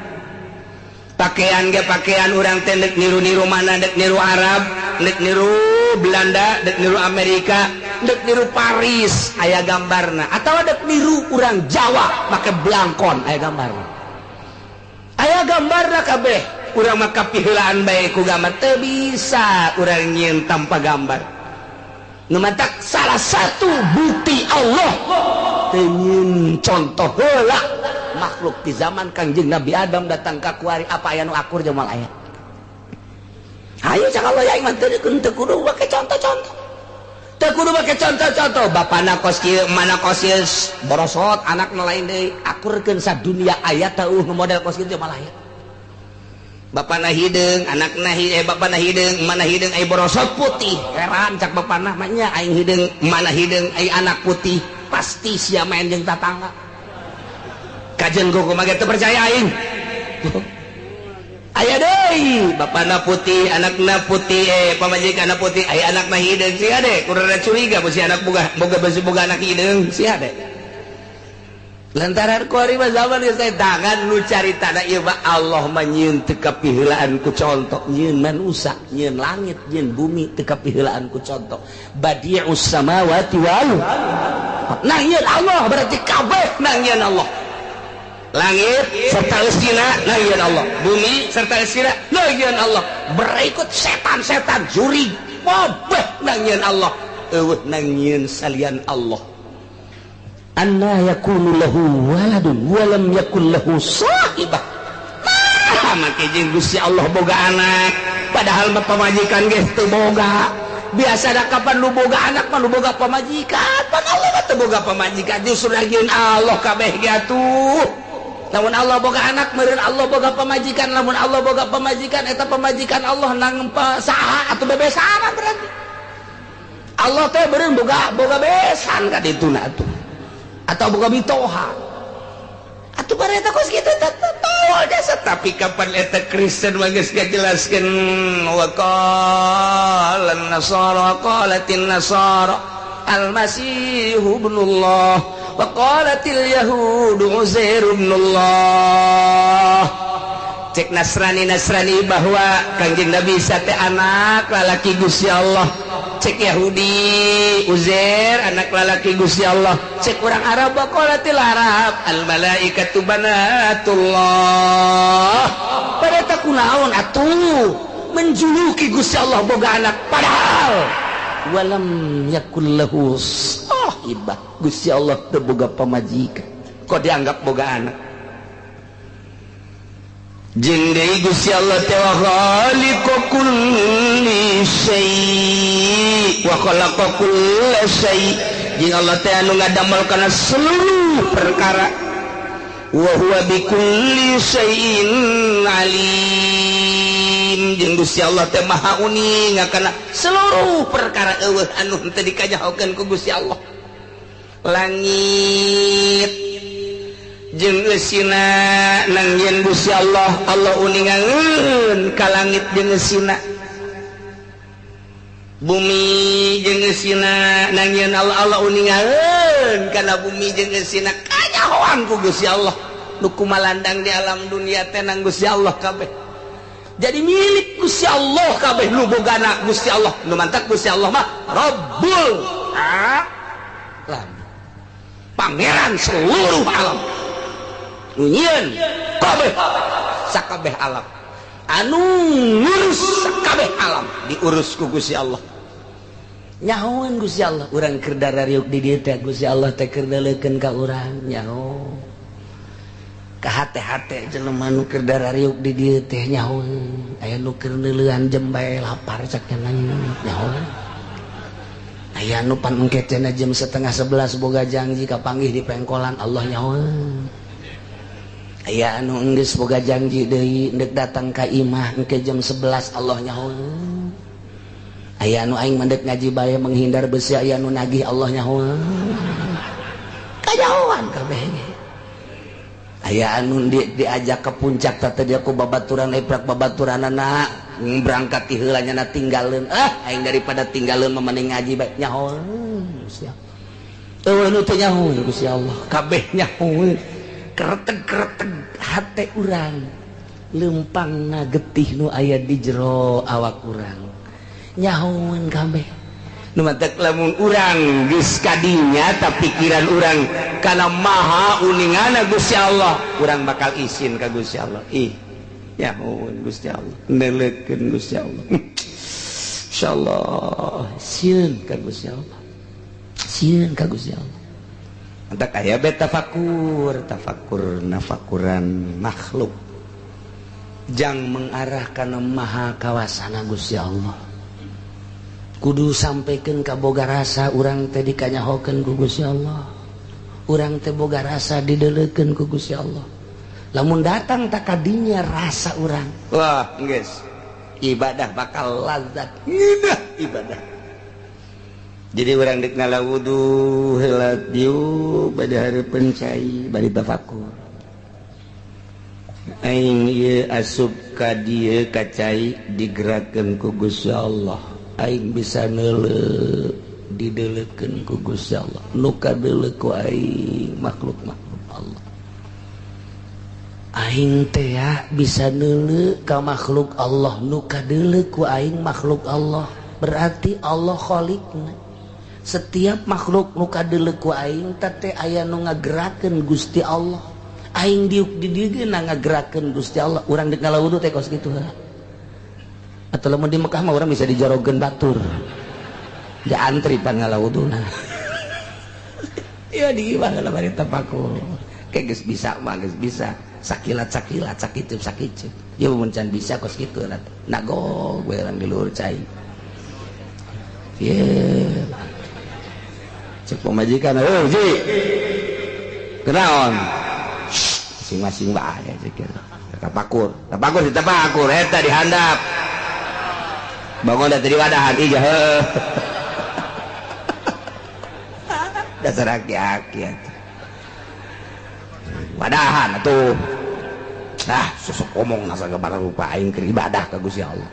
Pakaian ge pakaian urang teh deuk niru-niru mana, deuk niru Arab, deuk niru Belanda, dek niru Amerika, dek niru Paris, aya gambarna. Atau dek niru urang Jawa make blangkon, aya gambarna. Aya gambarna kabeh. Urang mah kapiheulaan bae ku gambar, teu bisa urang nyieun tanpa gambar. Nu matak salah satu bukti Allah teu nyieun contoh heula makhluk di zaman Kangjeng Nabi Adam datang ka kuari apa aya nu akur jeung moal aya. Ayo cak Allah ya iman teu kudu make contoh-contoh. Teu kudu make contoh-contoh. Bapana kos kieu, mana kos ieu borosot, anakna lain deui. Akurkeun sadunia aya teu model kos kieu malah aya. Bapana hideung, anakna bapana hideung, mana hideung ai borosot putih. Heran cak bapana mah nya aing hideung, mana hideung ai anak putih. Pasti sia main jeung tatangga. Kajen kumaha ge teu percaya aing. Aya deui bapana putih, anakna putih, pamajikanna putih, aya anakna hideung sia de, kudu rada curiga beusi anak boga boga beusi boga anak hideung sia de. Lantaran kuari mah zaman geus teh tangan nu caritana ieu mah Allah mah nyieun teu kapiheulaan ku contoh, nyieun manusa, nyieun langit, nyieun bumi teu kapiheulaan ku contoh. Badi'us samawati wal ardh. Nah nyieun Allah berarti kabeh nang nyieun Allah. Langit serta eusina nangieun Allah, bumi serta eusina nangieun Allah. Berikut setan-setan juri kabeh nangieun Allah, eueuh nangieun salian Allah. Anna yakunu lahu waladun wa lam yakul lahu sahibah. Nah, make jeung Gusti Allah boga anak, padahal mah pamajikan ge teu boga. Biasa da kapan lu boga anak mah lu boga pamajikan, pan Allah mah teu boga pamajikan, justru nangieun Allah kabeh ge atuh. Lamun Allah boga anak meureun Allah boga pamajikan, lamun Allah boga pamajikan eta pamajikan Allah nang saha atuh bebesanan berarti. Allah teh meureun boga boga besan ka dituna atuh. Atau boga mitoha. Atuh bareta kos kitu teh tol jasa, tapi kapan eta Kristen mah geus ngajelaskeun wa qala an-nasara qalatin nasara al-masihu ibnullah wa qalatil yahudu Uzair ibnullah. Cek Nasrani bahwa Kangjeng Nabi Isa teh anak lalaki Gusti Allah. Cek Yahudi Uzair anak lalaki Gusti Allah. Cek urang Arab wa qalatil Arab al malaikatu banatullah. Pada kunaon atuh menjuluki Gusti Allah boga anak padahal walam yakul lahu sahibah. Gusti Allah teu boga pamajikan, kok dianggap boga anak. Jeung deui Gusti Allah teh wa khaliqu kulli syai' wa khalaqa kulla syai'. Jeung Allah teh anu ngadamel kana seluruh perkara. Wa huwa bikulli syai'in alim. Jeung Gusti Allah teh maha uning kana seluruh perkara eueuh anu henteu dikanyahokeun ku Gusti Allah. Langit jeung eusina nang yen Gusti Allah, Allah uningangeun ka langit jeung eusina. Bumi jeung eusina nangieun Allah, Allah uningaeun kana bumi jeung eusina kanyahoan ku Gusti Allah. Nu kumalandang di alam dunia teh nang Gusti Allah kabeh. Jadi milik Gusti Allah kabeh nu bogana Gusti Allah. Nu mantak Gusti Allah mah Rabbul Alam. Pangeran seluruh alam. Nu nyieun kabeh sakabeh alam. Anu ngurus sakabeh alam diurus ku Gusti Allah. Nyahoan Gusti Allah, urang keur darariuk di dieu teh Gusti Allah teh keur deuleukeun ka urang nyaho. Ka hate-hate jelema nu keur darariuk di dieu teh nyahoan. Aya nu keur neuleuan jembae lapar cak nyaho. Aya nu pan engke teh jam 10:30 boga janji kapanggih di pengkolan Allah nyahoan. Aya anu enggeus boga janji deui ndek datang ka imah engke jam 11 Allah nyahoan. Aya anu aing mendek ngaji bae menghindar besi aya anu nagih Allah nyahoan. Kanyahoan kabeh ge. Aya anu diajak ke puncak teh dia ku babaturan eprak babaturanana berangkat ti heula nya tinggalkeun. Ah aing daripada tinggalkeun mah mending ngaji bae nyahoan Gusti Allah. Eueuh nu teu nyahoan Gusti Allah kabeh nyahoan. Kereteg-kereteg hate urang lempangna getih nu aya di jero awak urang. Nyahoan kabeh nu matak lamun urang geus kadinya ta pikiran urang kana maha uningana Gusti Allah, urang bakal isin ka Gusti Allah. Ih nyahoan Gusti Allah, neuleukeun Gusti Allah. Insyaallah sieun ka Gusti Allah, sieun ka Gusti Allah. Mantak aya be tafakur, tafakur nafakuran makhluk jang mengarah kana maha kawasana Gusti Allah. Kudu sampaikan ka boga rasa urang teh dikanyahokeun ku Gusti Allah. Urang teh boga rasa dideleukeun ku Gusti Allah. Lamun datang tak kadinya rasa urang. Wah, geus. Ibadah bakal lazat. Ngeunah ibadah. Jadi urang deuk ngala wudu heula dieu bade hareupeun cai bari tafakur. Aing ieu asup ka dieu ka cai digerakkeun ku Gusti Allah. Aing bisa neuleuh dideleukeun ku Gusti Allah. Nu kadeuleuh ku aing makhluk-makhluk Allah. Aing teh bisa neuleuh ka makhluk Allah, nu kadeuleuh ku aing makhluk Allah. Berarti Allah khaliqna. Setiap makhluk nu kadeuleuh ku aing teh aya nu ngagerakeun Gusti Allah. Aing diuk di dieu ge ngagerakeun Gusti Allah. Urang deuk ngala wudu teh kos kitu heula. Atau lamun di Mekah mah orang bisa dijorogeun batur. Ja antri pan ngalawuduna. Ya di imah lah bari tapakur. Kayak geus bisa mah geus bisa. Sakilat-sakilat sakitu sakitu. Ya mun can bisa kos kitu lah. Nagog we urang di luhur cai. Ye. Cek pamajikan, "Heuh, Ji. Kenaon?" Masing-masing bae cek. Tapakur, tapakur ditapakur eta dihandap. Bangun dari wadahan ija heuh. Dasar aki-aki atuh. Wadahan atuh. Ah, sosok omong nasa gabara rupa aing keur ibadah ka Gusti Allah.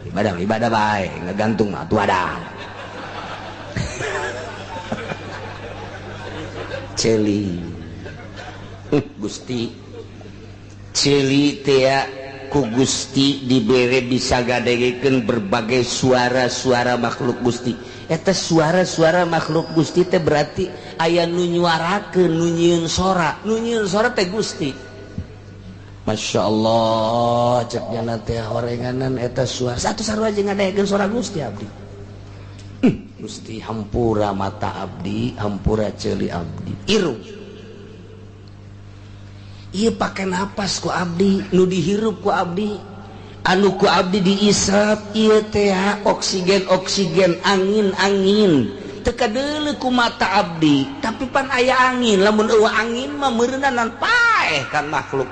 Ibadah ibadah bae, ngagantung mah atuh wadah. Celi. Gusti. Celi teh ku Gusti dibere bisa gadegekeun berbagai suara-suara makhluk Gusti. Eta suara-suara makhluk Gusti teh berarti aya nu nyuarakeun, nu nyieun sora, nu nyieun sora teh Gusti. Masya Allah, cek nyana teh horenganan eta suara. Satu sarua jeung ngadegekeun suara Gusti abdi. Gusti hampura mata abdi, hampura ceuli abdi. Irung. Ieu pake napas ku abdi, nu dihirup ku abdi, anu ku abdi diisap ieu teh oksigen-oksigen, angin-angin. Teu kadeuleu ku mata abdi, tapi pan aya angin, lamun eueuh angin mah meureunanan paeh kan makhluk.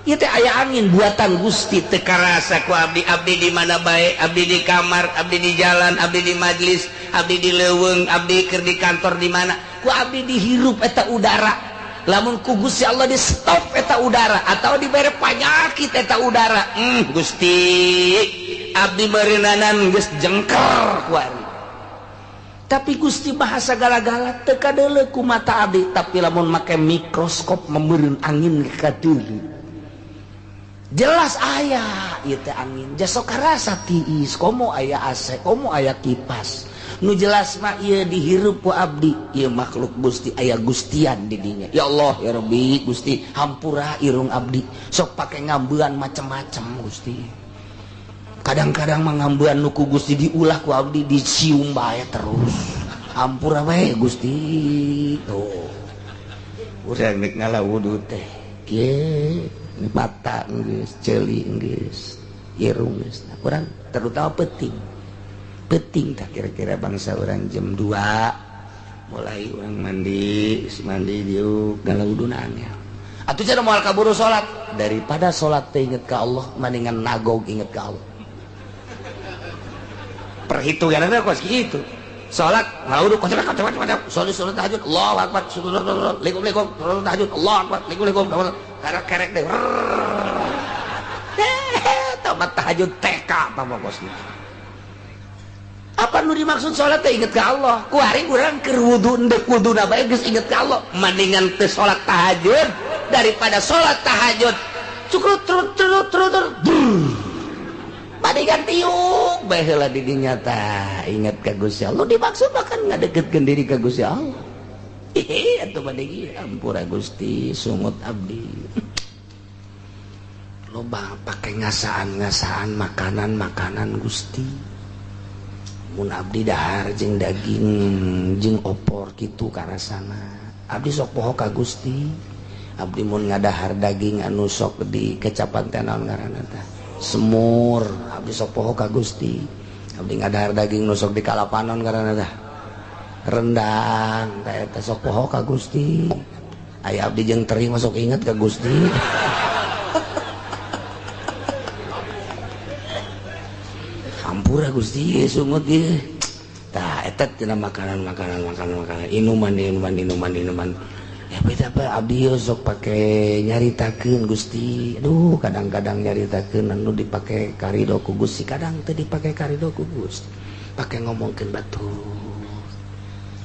Ieu teh aya angin buatan Gusti teu karasa ku abdi, abdi di mana bae, abdi di kamar, abdi di jalan, abdi di majlis, abdi di leuweung, abdi keur di kantor di mana, ku abdi dihirup eta udara. Lamun ku Gusti Allah di stop eta udara atau dibere panyakit eta udara. Gusti abdi meureunnanan geus jengker kuari. Tapi Gusti bahasa gala-gala teu kadeuleu ku mata abdi, tapi lamun make mikroskop meureun angin kadeuleu. Jelas aya ieu teh angin. Jasok karasa tiis, komo aya AC, komo aya kipas. Nu jelas mah ieu dihirup ku abdi, ieu makhluk Gusti aya gustian di dinya. Ya Allah ya Rabbi Gusti hampura irung abdi. Sok pake ngambean macem-macem Gusti. Kadang-kadang mah ngambean nu ku Gusti diulah ku abdi dicium bae terus. Hampura bae Gusti. Tuh. Urang rek ngala wudu teh. Kieu mata geus, ceuli geus, irung geus. Nah, urang terutama peuting. Penting tak kira-kira bangsa orang jam 2 mulai orang mandi, mandi diuk galau dunanya. Atuh cara moal kaburu salat, daripada salat teh inget ka Allah mendingan nagog inget ka Allah. Perhitunganna kos kitu. Salat ngawudu kocok kocok kocok, salat salat tahajud Allahu akbar, likum likum, salat tahajud Allahu akbar, likum likum, kerek-kerek deh. Tamat tahajud TK tambah kos kitu. Apa nu dimaksud salat teh inget ka Allah? Kuari urang keur wudu endek wuduna bae geus inget ka Allah. Mendingan teu salat tahajud daripada salat tahajud cukrut trut trut trut trut. Mendingan tiuk bae heula di dinya tah inget ka Gusti Allah. Dimaksud mah kan ngadeukeutkeun diri ka Gusti Allah. Ih atuh mending ampura Gusti sungut abdi. Loba pake ngasaan-ngasaan makanan-makanan Gusti. Mun abdi dahar jeung daging jeung opor kitu karasana. Abdi sok poho ka Gusti. Abdi mun ngadahar daging anu sok di kecapan teh naon ngaranna tah? Semur. Abdi sok poho ka Gusti. Abdi ngadahar daging nu sok di kalapanon ngaranna tah? Rendang. Tah eta sok poho ka Gusti. Aya abdi jeung teri mah sok inget ka Gusti. Ampura Gusti sungut ieu. Tah eta tina makanan-makanan makanan-makanan inuman inuman inuman inuman. Ya beda apa abdi sok pake nyaritakeun Gusti. Aduh kadang-kadang nyaritakeun anu dipake karido ku Gusti, kadang teu dipake karido ku Gusti. Pake ngomongkeun batur.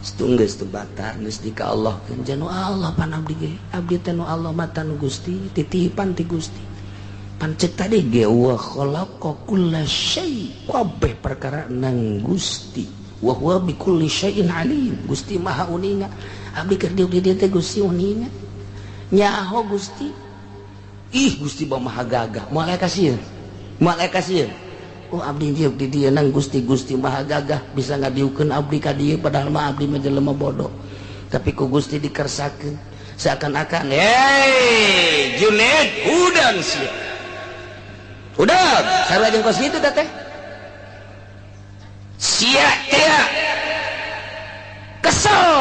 Geus teu batar geus di ka Allah keun janu Allah pan abdi ge. Abdi teh nu Allah mata nu Gusti, titipan ti Gusti. Pancet tadi ge wa khalaqa kulla syai, kabeh perkara nang Gusti. Wa huwa bi kulli syai'in alim. Gusti Maha uninga. Abdi keur diuk di dieu teh Gusti uninga. Nyaho Gusti. Ih Gusti Maha gagah. Moal aya kasieun. Moal aya kasieun. Oh abdi diuk di dieu nang Gusti, Gusti Maha gagah bisa ngadiukeun abdi ka dieu padahal mah abdi mah jelema bodoh. Tapi ku Gusti dikersakeun seakan-akan, "Hei, Junaid, udang sia." Udah, sarua jeung kos kitu teh. Sia teh kesel,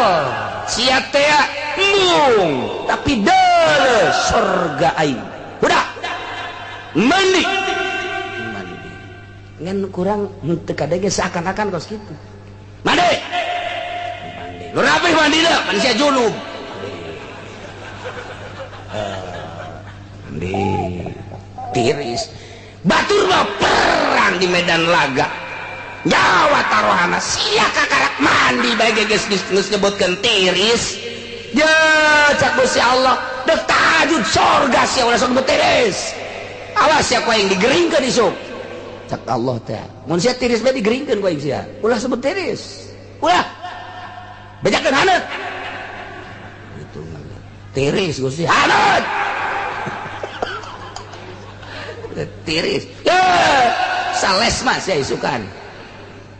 sia teh embung, tapi deuleu surga aing. Udah. Mandi. Mandi. Ngan kurang henteu kadege seakan-akan kos kitu. Mandi. Mandi. Nu rapih mandina, manusia junub. Mandi. Tiris. Batur mah perang di medan laga. Nyawa taruhana sia kakarak mandi bae geus geus nyebutkeun tiris. Ya cak Gusti Allah, dek tahajud surga sia ulah sok tiris. Awas sia ku aing digeringkeun isuk. Cak Allah teh. Mun sia tiris bae digeringkeun ku aing sia. Ulah sebut tiris. Ulah. Bejakeun haneut. Gitu tiris Gusti haneut. Tiris. Ya, sales mas ya isukan.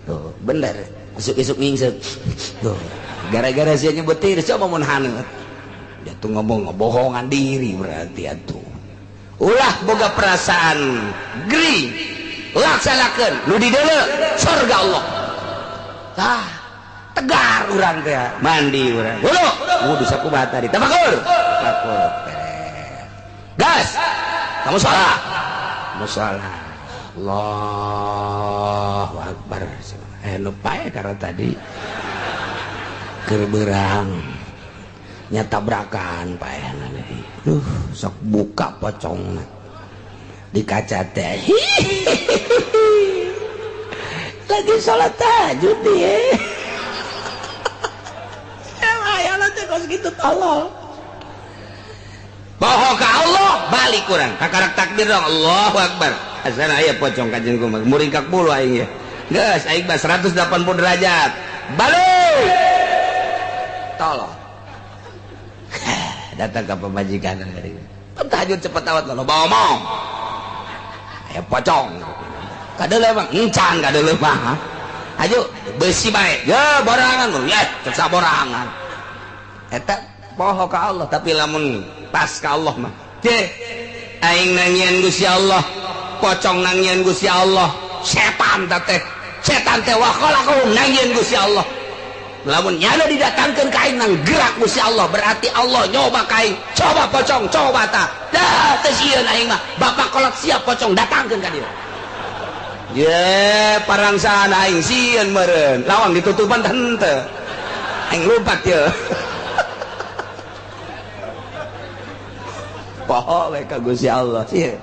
Tuh, bener. Isuk-isuk ngingsek. Tuh, gara-gara sia nyebut tiris coba mun haneut. Dia tuh ngomong ngebohongan diri berarti atuh. Ulah boga perasaan gering. Laksanakeun nu di deuleu surga Allah. Tah, tegar urang teh mandi urang. Wudu, wudu sakumaha tadi. Tafakur. Tafakur. Gas. Kamu salat. Musola. Allahu akbar. Nu pae karena tadi keur beurang nya tabrakan paehna deui. Duh, sok buka pocongna. Di kaca teh. Lagi sholat tahajud dia. Ya teh kos kitu tolol. Bohong ka Allah, balik kurang. Kakarak takbir dong, Allahu Akbar. Asana aya pocong kajen kumaha. Muringkak bulu aing ya. Geus aing mah 180 derajat. Balik. Tolol. Datang ke pemajikan dari. Tahajud cepet awat lo bawa omong. Aya pocong. Kadeuleu mah encan kadeuleu mah. Ayo besi bae. Ya borangan lu ya, cek saborangan. Eta poho ka Allah, tapi lamun pas ka Allah mah. Je aing nangieun Gusti Allah, pocong nangieun Gusti Allah, setan teh. Setan teh wa khalaqahum nangieun Gusti Allah. Lamun nyana didatangkeun ka aing nang gerak Gusti Allah, berarti Allah nyoba ka aing. Coba pocong, coba ta. Dah teu sieun aing mah. Bapak kolot siap pocong datangkeun ka dieu. Ye, parangsaan aing sieun meureun. Lawang ditutupan teh henteu. Aing lompat ye. Poho we ka Gusti Allah sieun.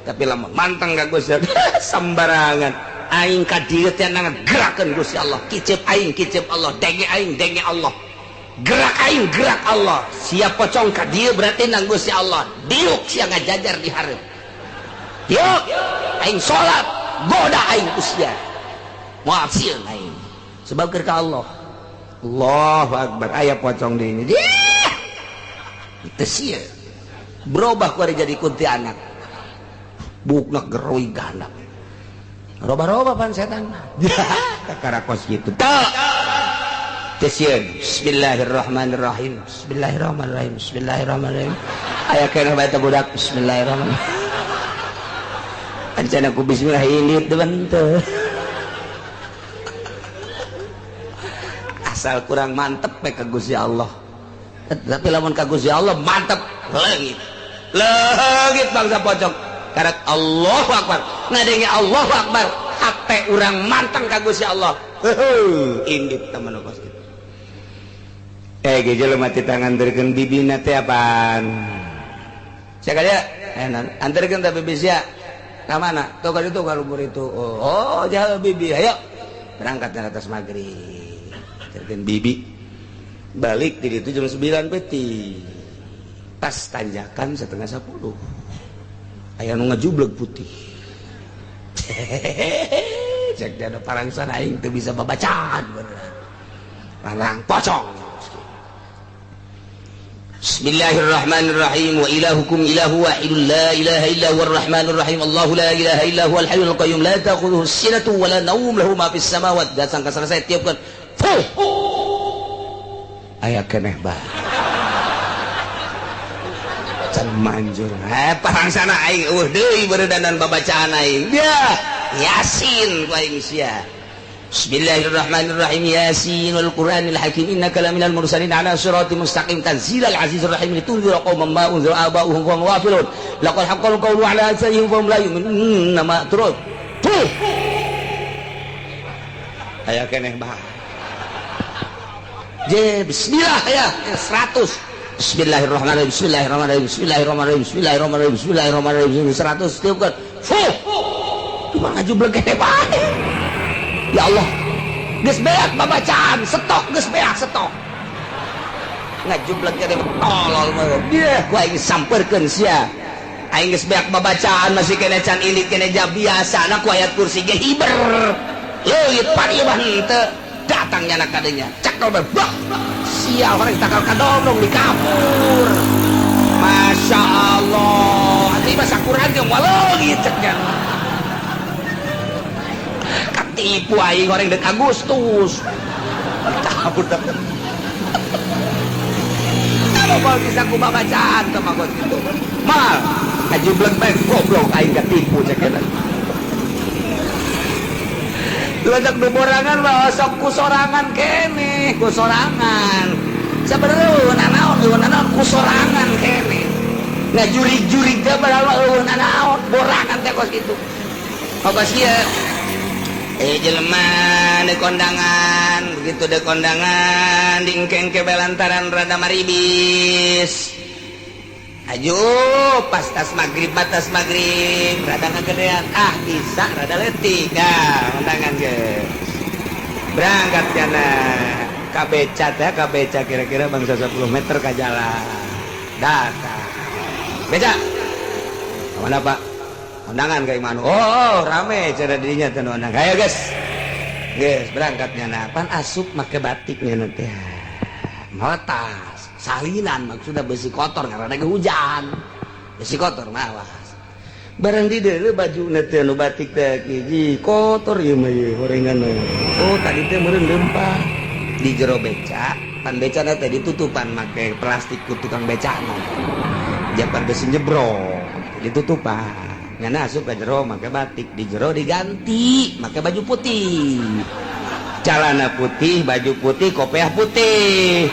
Tapi lamun manteng ka Gusti Allah sembarangan. Aing ka dieu teh ngagerakeun Gusti Allah. Kicep aing, kicep Allah. Denge aing, denge Allah. Gerak aing, gerak Allah. Siap pocong ka dieu berarti nang Gusti Allah. Diuk sia ngajajar di hareup. Diuk aing salat, goda aing usia. Moal sieun aing. Sebab keur ka Allah. Allahu Akbar, aya pocong di ini. Teu sieun. Berubah ku ari jadi kuntilanak. Bukna geroi gandap. Roba-roba pan setan. Kakara kos gitu. Teu. Teu sieun. Bismillahirrahmanirrahim. Bismillahirrahmanirrahim. Bismillahirrahmanirrahim. Aya keneh bae teh budak. Bismillahirrahmanirrahim. Ancana ku bismillah indit teu henteu. Asal kurang mantep we ka Gusti Allah. Tapi lamun ka Gusti Allah mantep leungit. Leungit bangsa pocong. Karat Allahu Akbar. Ngadenge Allahu Akbar, hate urang manteng ka Gusti Allah. Heuh, indit teman kos kitu. Ge jelema teh tanganterkeun bibina teh apaan? Sia ka dieu? Anterkeun teh bibi sia. Ka mana? Tuh ka ditu ka luhur itu. Oh, jauh bibi. Ayo. Berangkat ke atas maghrib. Anterkeun bibi. Balik di ditu jam 9 peuting. Pas tanjakan 9:30. Aya nu ngajubleg putih. Cek dia ada parangsan aing teu bisa babacaan bener. Parang pocong. Bismillahirrahmanirrahim. Wa ilahukum ilahu wahidun la ilaha illa huwar rahmanir rahim. Allahu la ilaha illa huwal hayyul qayyum la ta'khudhuhu sinatun wa la nawm lahu ma fis samawati. Datang ka selesai tiupkeun. Fuh. Aya keneh bae. Can manjur. Parangsana aing eueuh deui beureudanan babacaan aing. Ya, Yasin ku aing sia. Bismillahirrahmanirrahim. Yasin wal Qur'anil Hakim innaka laminal mursalin ala siratim mustaqim tanzilal azizir rahim litunzira qauman ma unzira aba'uhum wa hum ghafilun. Laqad haqqal qawlu ala aktsarihim fa hum la yu'minun. Nama turut. Tuh. Aya keneh bah. Je bismillah ya 100. Bismillahirrahmanirrahim. Bismillahirrahmanirrahim. Bismillahirrahmanirrahim. Bismillahirrahmanirrahim. Bismillahirrahmanirrahim. 100 tiupkeun. Fuh. Cuma ngajubleg keneh bae. Ya Allah, geus beak babacaan, stok geus beak stok. Ngajubleg keneh tolol mah. Dia ku aing sampeurkeun sia. Aing geus beak babacaan masih keneh can ilit keneh ja biasa na ku ayat kursi ge hiber. Leuit pan ieu mah henteu. Datang nyana kadenya. Cekal bae. Sial orang takal kadondong di kapur. Masya Allah. Atuh mah sakuran jeung waleungit cek nya. Katipu aing orang dek Agustus. Kabur dah. Kalau mau bisa ku babacaan teh mah gitu. Mal, kajublek bae goblok aing katipu cek eta. Ledak du borangan mah sok ku sorangan keneh, ku sorangan. Sabenerna eueuh nanaon, eueuh nanaon ku sorangan keneh. Ngajurig-jurig teh padahal eueuh nanaon, borangan teh kos kitu. Kos ieu jelema di kondangan, begitu di kondangan diengkeng ke belantaran rada maribis. Ayo pas tas maghrib, batas maghrib rada ngagedean, ah bisa rada letik. Nah, undangan guys. Berangkat jana ka beca teh, ka beca kira-kira bangsa 10 meter ka jalan. Datang. Beca. Mana, Pak? Undangan ka imah. Oh, rame cara dirinya teh undangan. Ayo guys. Guys, berangkatnya nah. Pan asup make batiknya nanti. Mawa tas, salinan maksudnya besi kotor karena ada hujan. Besi kotor mawas. Barang di deuleu baju teh nu batik teh hiji kotor ieu mah ieu horengan. Oh, tadi teh meureun leumpah di jero beca, pan beca teh ditutupan make plastik ku tukang becana. Japan besi nyebrok, ditutupan. Nyana asup ke jero make batik, di jero diganti make baju putih. Celana putih, baju putih, kopiah putih.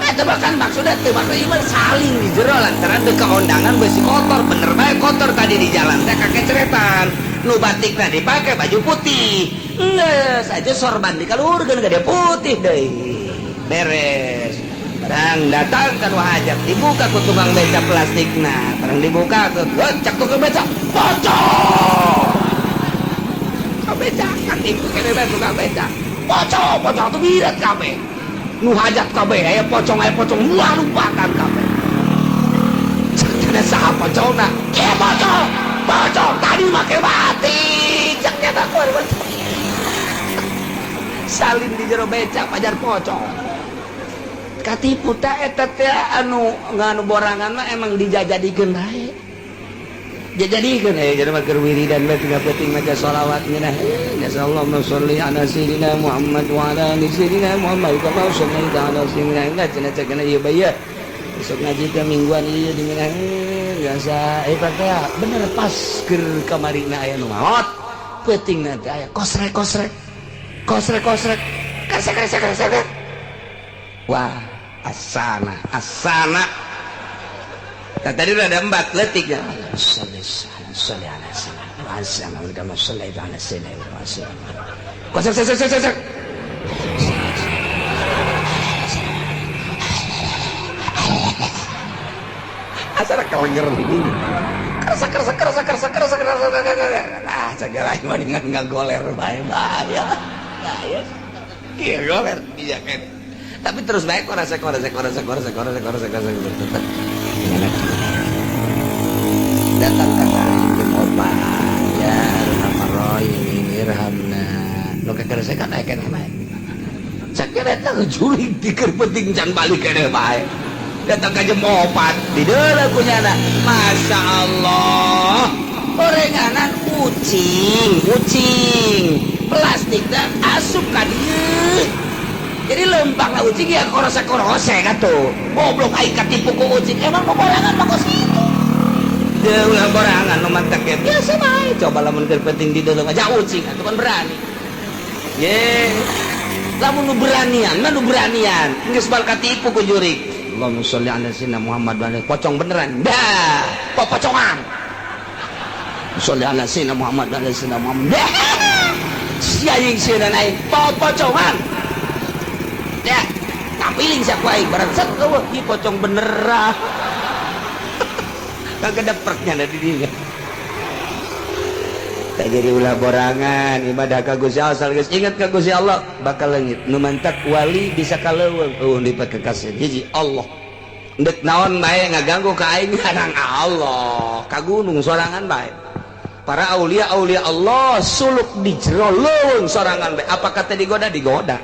Eta bahkan maksudnya teh maksudnya ieu saling di jero lantaran teu kaondangan besi kotor, bener bae kotor tadi di jalan teh kakek ceretan. Nu batikna dipake baju putih. Geus aja sorban dikaluhurkeun gede putih deui. Beres. Barang datang kan hajat dibuka ku tukang beca plastikna. Barang dibuka ke cak tukang beca. Pocong. Tukang beca katipu kene bae tukang beca. Pocong, pocong tuh birat kabeh. Nu hajat kabeh aya pocong, aya pocong, wah lupakan kabeh. Cek saha pocongna? Ieu pocong. Pocong tadi make batik. Cek nyata keluar. Salin di jero beca pajar pocong. Katipu ta eta teh anu nganu borangan mah emang dijajadikeun bae. Jajadikeun jadi mah keur wiridan bae tinggal penting maca sholawat ngeunah. Ya Allahumma sholli ala sayyidina Muhammad wa ala ali sayyidina Muhammad kama shallaita ala sayyidina enggak cenah cek ieu bae. Besok ngaji teh mingguan ieu di ngeunah biasa teh bener pas keur kamarina aya nu maot. Peutingna teh aya kosrek kosrek. Kosrek kosrek. Kresek kresek kresek. Wah, asana, asana. Nah, tadi udah ada empat letik ya. Sholli ala sayyidina kama shallaita ala sayyidina. Kosrek kosrek kosrek kosrek. Asana kelenger ini. Kerasa kerasa kerasa kerasa kerasa kerasa. Ah, segala mah dengan ngagoler bae bahaya. Bahaya. Iya goler iya kan. Tapi terus baik korasa korasa korasa korasa korasa korasa korasa tetap. Datang kata itu obat ya arhamar rahimin irhamna. Nu kekerasa kan aya keneh bae. Sakieu eta jurig tikeur penting can balik keneh bae. Datang ka jam 4 di deuleu kunyana. Masya Allah. Gorenganan ucing, ucing. Plastik dan asup ka dieu. Jadi lempang lah ucing ya korose-korose atuh. Goblok aing katipu ku ucing. Emang borangan mah kos kitu. Deui ulah borangan nu mantek ge biasa bae. Coba lamun keur penting di deuleu aja ucing atuh kan berani. Ye. Lamun nu beranian mah nu beranian. Geus bal katipu ku jurig. Allahumma sholli ala sayyidina Muhammad wa ala pocong beneran. Dah, popocongan. Sholli ala sayyidina Muhammad wa ala sayyidina Muhammad. Dah. Sia jeung sieun aing popocongan. Ya, tapiling siapa aing barang set eueuh ieu pocong beneran. Kagak dapetnya ada di dinya. Tak jadi ulah borangan ibadah ka Gusti Allah asal geus ingat ka Gusti Allah bakal leungit. Nu mantak wali bisa kaleuweung eueuh dipake kasih hiji Allah. Ndek naon bae ngaganggu ka aing nang Allah, ka gunung sorangan bae. Para aulia aulia Allah suluk di jero leuweung sorangan bae. Apa kata digoda? Digoda.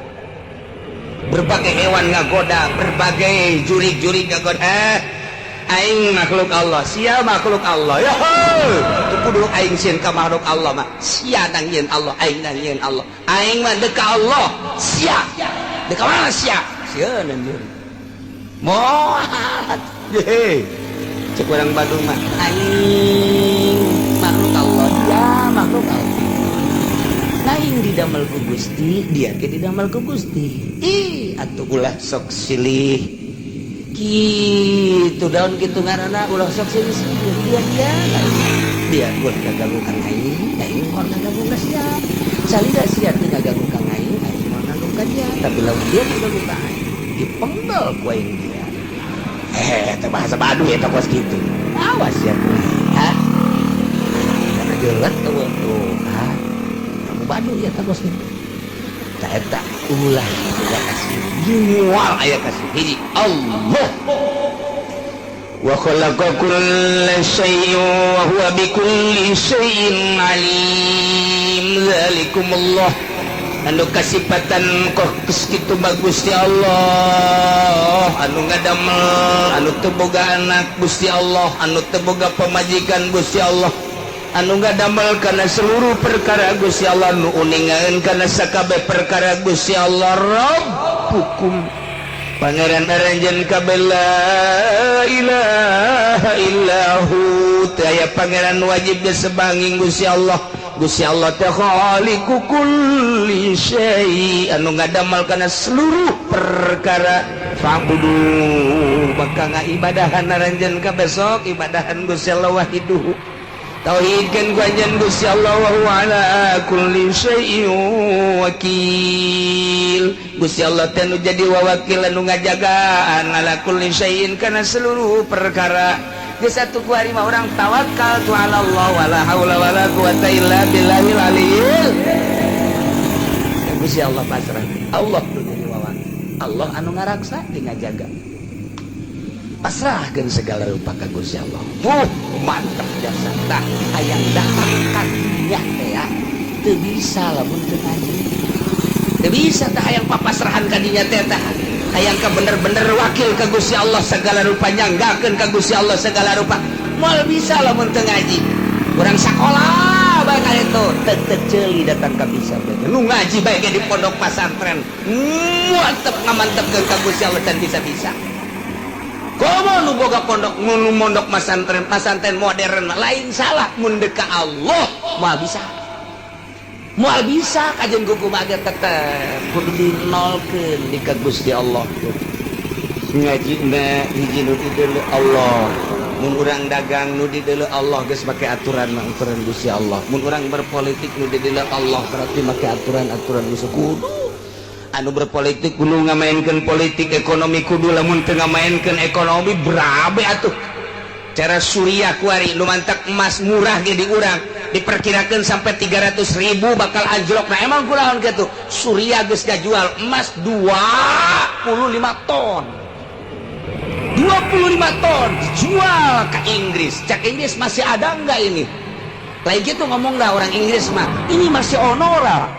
Berbagai hewan ngagoda, berbagai jurig-jurig ngagoda. Aing makhluk Allah, sia makhluk Allah. Ya teu kudu aing sieun ka makhluk Allah mah. Sia nang yeun Allah, aing nang yeun Allah. Aing mah deuk ka Allah, sia. Deuk ka mana sia? Sieun anjeun. Moal. Ye. Cek urang Bandung mah, aing makhluk Allah, dia makhluk Allah. Aing didamel ku Gusti, dia ke didamel ku Gusti. Ih, atuh ulah sok silih. Gitu daun kitu ngaranna ulah sok silih silih. Dia dia dia ulah ngaganggu ka aing, aing moal ngaganggu ka sia. Salida sia teu ngaganggu ka aing, aing moal ngaganggu ka dia. Tapi lamun dia ngaganggu ka aing, dipenggal ku aing dia. Teh bahasa Baduy eta kos kitu. Awas ya kuy. Hah? Karena jelet tuh tuh. Hah? Kamu Baduy ya kos kitu. Tah eta ulah boga kasih. Moal aya kasih. Hiji Allah. Wa khalaqa kulla syai'in wa huwa bikulli syai'in alim. Zalikumullah. Anu kasipatan kok kitu bagus ya Allah, anu ngadamel, anu teu boga anak Gusti Allah, anu teu boga pamajikan Gusti Allah, anu ngadamel kana seluruh perkara Gusti Allah, nu uningaeun kana sakabeh perkara Gusti Allah. Rabbukum Pangeran aranjeun kabeh, la ilaha illahu, teu aya pangeran wajib disebanging Gusti Allah. Gusti Allah teh khaliqu kulli syai, anu ngadamel kana seluruh perkara. Fa'budu, maka ngaibadahan aranjeun kabeh, sok ibadahan Gusti Allah, wahiduhu, tauhidkeun ku anjeun Gusti Allah, wa huwa ala kulli syai'in wakil. Gusti Allah teh nu jadi wawakil, anu ngajagaan, ala kulli syai'in, kana seluruh perkara. Geus atuh ku ari mah urang tawakal tu ala Allah, wala haula wala quwata illa billahil aliyil. Ya Gusti Allah pasrah. Allah nu jadi wawakil, Allah anu ngaraksa di ngajaga. Pasrahkeun segala rupa ka Gusti Allah. Wuh, mantep jasa. Tah hayang datang ka dinya teh ya teu bisa lamun teu ngaji, teu bisa. Tah hayang papasrahan ka dinya teh, tah hayang ka bener-bener wakil ka Gusti Allah segala rupa, nyanggakeun ka Gusti Allah segala rupa, moal bisa lamun teu ngaji. Urang sakolah bae ka itu teu ceuli datang ka bisa. Nu ngaji bae ge di pondok pasantren mantep, ngamantepkeun ka Gusti Allah dan bisa-bisa. Komo nu boga pondok, nu mondok masantren, pasantren modern lain salah, mun deuk ka Allah moal bisa, moal bisa. Kajen kuku mah tetep kudu dinolkeun di ka Gusti Allah. Ngaji na hiji nu dideuleu Allah, mun urang dagang nu dideuleu Allah, geus make aturan mah aturan Gusti Allah. Mun urang berpolitik nu dideuleu Allah, berarti make aturan-aturan Gusti. Kudu anu berpolitik kudu ngamainkeun politik ekonomi, kudu. Lamun teu ngamainkeun ekonomi berabe atuh cara Suriah kuari nu mantak emas murah ge di urang diperkirakan sampai 300 ribu bakal anjlok. Nah, emang kulaon gitu Suriah geus jual emas 25 ton, 25 ton jual ke Inggris. Cak Inggris, masih ada enggak ini? Lain gitu ngomong dah orang Inggris mah, ini masih onora.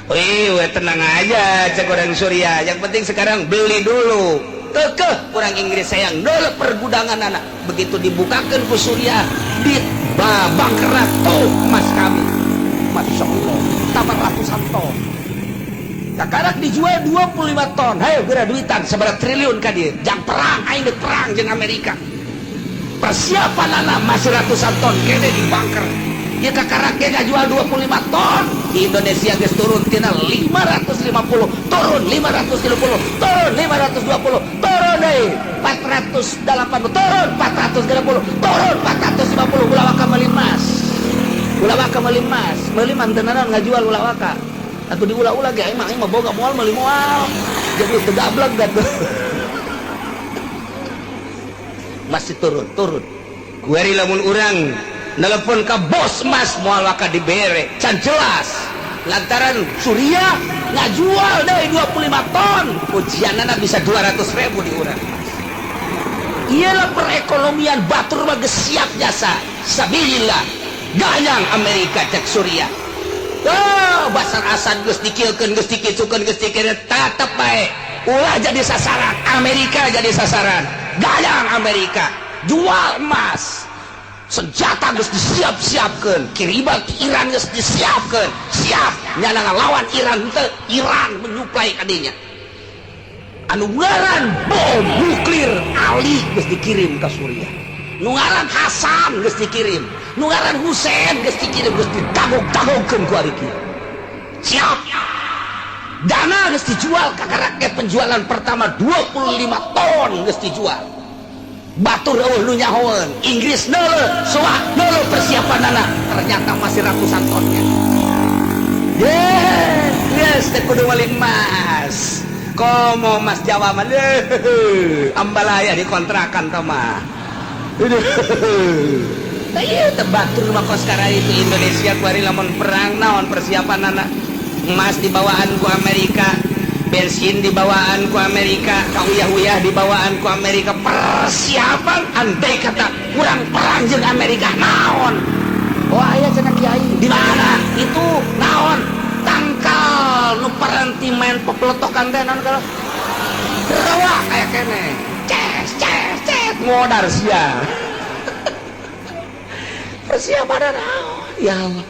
Wih, tenang aja, cek orang Suriah. Yang penting sekarang beli dulu. Kekeh orang Inggris sayang dulu pergudangan anak. Begitu dibukakan ke Suriah, di babang tuh emas kami. Masya Allah, tambah ratusan ton. Kakarak dijual 25 ton. Hayo geura duitan seberapa triliun ka dia. Jang perang, aing deuk perang jeung Amerika. Persiapan anak masih ratusan ton kene di bunker. Ya kakarak ge ngajual 25 ton. Di Indonesia geus turun tina 550, turun 530, turun 520, turun deui 480, turun 430, turun 450. Ulah waka meuli emas. Ulah waka meuli emas, meuli mah teu naon, ngajual ulah waka. Atuh diulah-ulah ge aing mah, aing mah boga moal meuli moal. Jadi teu gablek gatuh. Masih turun, turun. Kuari lamun urang nelpon ke bos emas moal waka dibere, can jelas. Lantaran Suriah ngajual deui 25 ton, ujianana bisa 200 ribu di urang emas. Iyalah perekonomian batur mah geus siap jasa. Sabilillah. Gayang Amerika cek Suriah. Oh, Basar Asad geus dikilkeun, geus dikitukeun, geus dikieun, tetep bae. Ulah jadi sasaran, Amerika jadi sasaran. Gayang Amerika, jual emas. Senjata geus disiap-siapkeun, kiriman ke Iran geus disiapkeun. Siap nyana ngalawan Iran teu, Iran menyuplai kadinya. Anu ngaran bom nuklir Ali geus dikirim ke Suriah. Nu ngaran Hasan geus dikirim, nu ngaran Husein geus dikirim, geus ditagog-tagogkeun ku ari kieu. Siap. Dana geus dijual ka rakyat, penjualan pertama 25 ton geus dijual. Batur eueuh nu nyahoeun, Inggris neuleuh, soak neuleuh persiapanana, ternyata masih ratusan tonnya. Yes, yes, teh kudu meuli emas. Komo Mas Jawa mah ambalaya dikontrakan tah mah. Ieu teh batur mah kos itu Indonesia kuari lamun perang naon persiapanana, emas dibawaan ku Amerika, bensin dibawaan ku Amerika, kauyah-uyah dibawaan ku Amerika, persiapan andai kata kurang perang jeung Amerika naon. Oh aya cenah kiai di mana itu naon tangkal nu paranti main pepeletokan teh naon kalau rawa aya keneh ces ces ces modar sia. Persiapan naon ya Allah.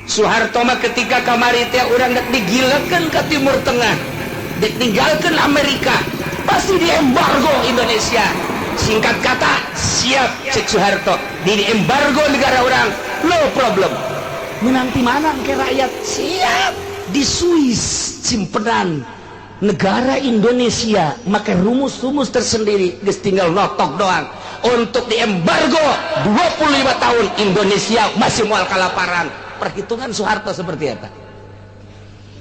Soeharto mah ketika kamari teh urang dek digilekeun ke Timur Tengah, ditinggalkeun Amerika, pasti diembargo Indonesia. Singkat kata, siap cek Soeharto, di embargo negara orang, no problem. Menanti mana ke rakyat? Siap di Swiss simpenan negara Indonesia, maka rumus-rumus tersendiri, geus tinggal notok doang. Untuk diembargo 25 tahun Indonesia masih mual kalaparan. Perhitungan Soeharto seperti apa?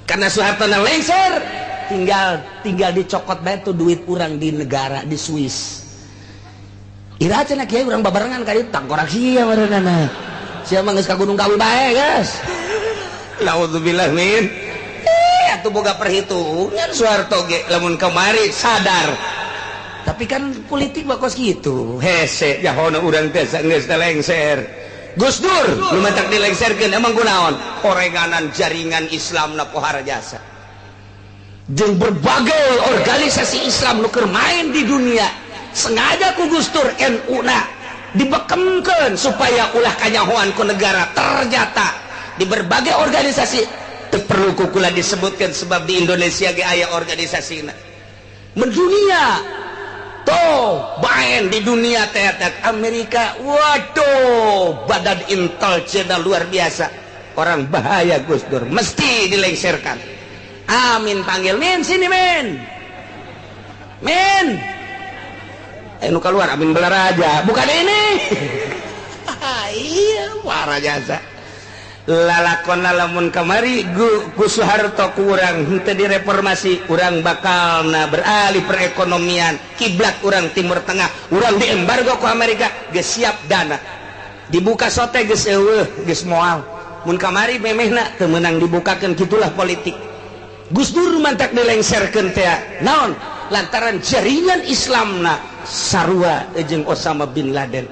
Karena Soeharto na lengser, tinggal dicokot bae tuh duit urang di negara di Swiss. Ira cenah kiai urang babarengan ka dieu tangkorak sia barenana. Sia mah geus ka Gunung Kawi bae, guys. Naudzubillah min. Atuh boga perhitungan Soeharto ge lamun kamari sadar. Tapi kan politik mah kos kitu. Hese jahona urang teh geus teh lengser. Gus Dur nu matak dilengserkeun emang kunaon? Orenganan jaringan Islam na pohara jasa. Jeung berbagai organisasi Islam nu keur main di dunia, sengaja ku Gus Dur NU na dibekemkeun supaya ulah kanyahoan ku negara. Ternyata di berbagai organisasi teu perlu ku kula disebutkeun sebab di Indonesia ge aya organisasina. Mendunia tuh main di dunia teater Amerika, waduh badan intelijen luar biasa, orang bahaya Gus Dur mesti dilengserkan. Amin panggil min sini min min, nu keluar Amin Balaraja bukan ini. Iya warah jasa lalakon lamun kamari ku Soeharto kurang henteu direformasi, urang bakalna beralih perekonomian kiblat urang Timur Tengah, urang diembargo ku Amerika geus siap dana dibuka sote geus eueuh geus moal mun kamari memehna teu meunang dibukakeun. Kitulah politik. Gus Dur mantak dilengserkeun teh naon lantaran jaringan Islamna sarua jeung Osama bin Laden,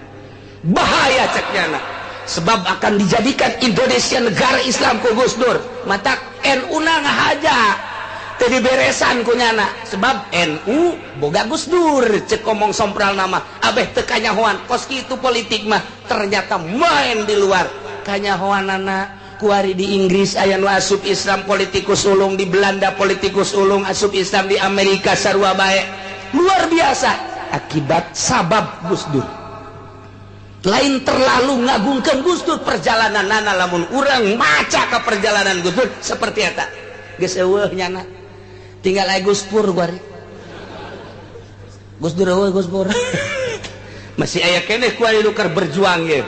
bahaya cek nyana sebab akan dijadikan Indonesia negara Islam ku Gus Dur. Matak NU na ngahaja teu diberesan ku nyana sebab NU boga Gus Dur cek omong sompral nama abeh teu kanyahoan kos kitu politik mah. Ternyata main di luar kanyahoanana kuari di Inggris aya nu asup Islam politikus ulung, di Belanda politikus ulung asup Islam, di Amerika sarua bae. Luar biasa akibat sabab Gus Dur. Lain terlalu ngagungkeun Gus Dur perjalanan nana lamun urang maca ka perjalanan Gus Dur seperti eta geus eueuh nyana tinggal aya Gus Pur kuari Gus Dur eueuh Gus Pur masih aya keneh kuari nu keur berjuang ye.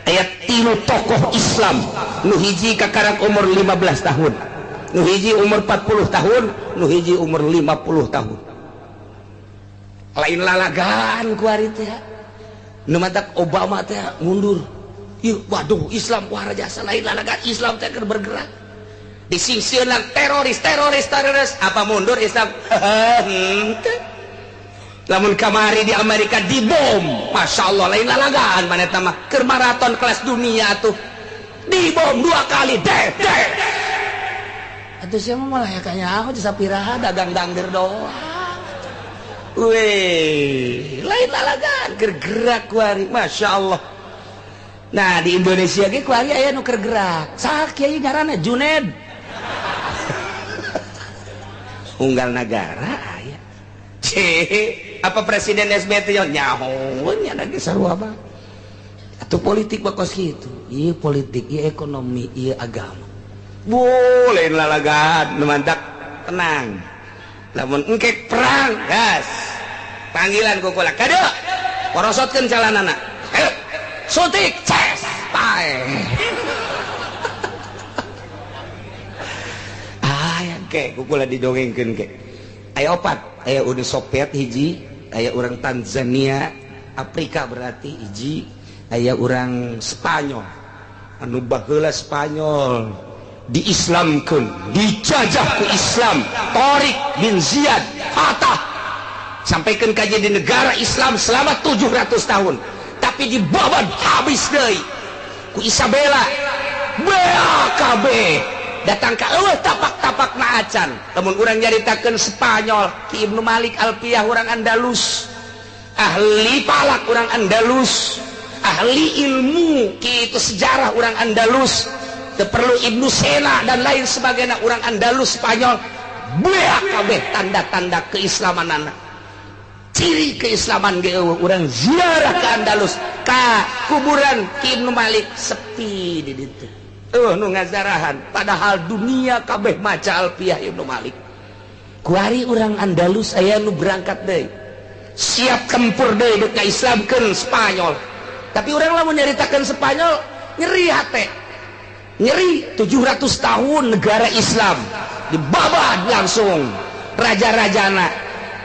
Aya tilu tokoh Islam nu hiji kakarak umur 15 tahun, nu hiji umur 40 tahun, nu hiji umur 50 tahun. Lain lalagan kuari teh nu matak Obama teh mundur. Ih, waduh Islam wah jasa lain lalagan Islam teh keur bergerak. Disingsieunan teroris teroris teroris apa mundur Islam? Henteu. Lamun kamari di Amerika dibom, Masya Allah lain lalagan mana eta mah keur maraton kelas dunia tuh dibom 2 kali deh deh. Atuh sia mah malah ya kanyaho sapiraha dagang dangder doang. Weh, lain lalagan keur gerak kuari, Masya Allah. Nah di Indonesia ge kuari aya nu keur gerak. Saha kiai ngaranna Juned. Unggal nagara aya. Apa Presiden SBY nyaho nya lagi sarua mah. Atuh politik mah kos kitu. Ieu politik, ieu ekonomi, ieu agama. Boleh lalagan nu mantak tenang. Lamun engkek perang gas panggilan ku kula kade porosotkeun calanana ayo suntik ces pae. Aya Ke kukula didongengkeun ke. Aya opat, aya Uni Soviet hiji, aya urang Tanzania, Afrika berarti hiji, aya urang Spanyol. Anu baheula Spanyol diislamkeun, dijajah ku Islam, Tariq bin Ziyad Fatah sampaikan kaji di negara Islam selama 700 tahun, tapi dibabat habis deui ku Isabella. BAKB datang ka eueuh tapak-tapak na acan. Lamun urang nyaritakeun Spanyol, Ki Ibnu Malik Alfiyah urang Andalus, ahli falak urang Andalus, ahli ilmu kitu sejarah urang Andalus, teu perlu Ibnu Sena dan lain sebagainya urang Andalus Spanyol. BAKB tanda-tanda keislamanana, ciri keislaman ge eueuh. Urang ziarah ke Andalus ka kuburan Ki Ibnu Malik sepi di ditu, eueuh nu ngazarahan, padahal dunia kabeh maca Alfiyah Ibnu Malik. Kuari urang Andalus aya nu berangkat deui, siap tempur deui deuk ngaislamkeun Spanyol. Tapi urang lamun nyaritakeun Spanyol nyeri hate, nyeri. 700 tahun negara Islam dibabat langsung raja-rajana,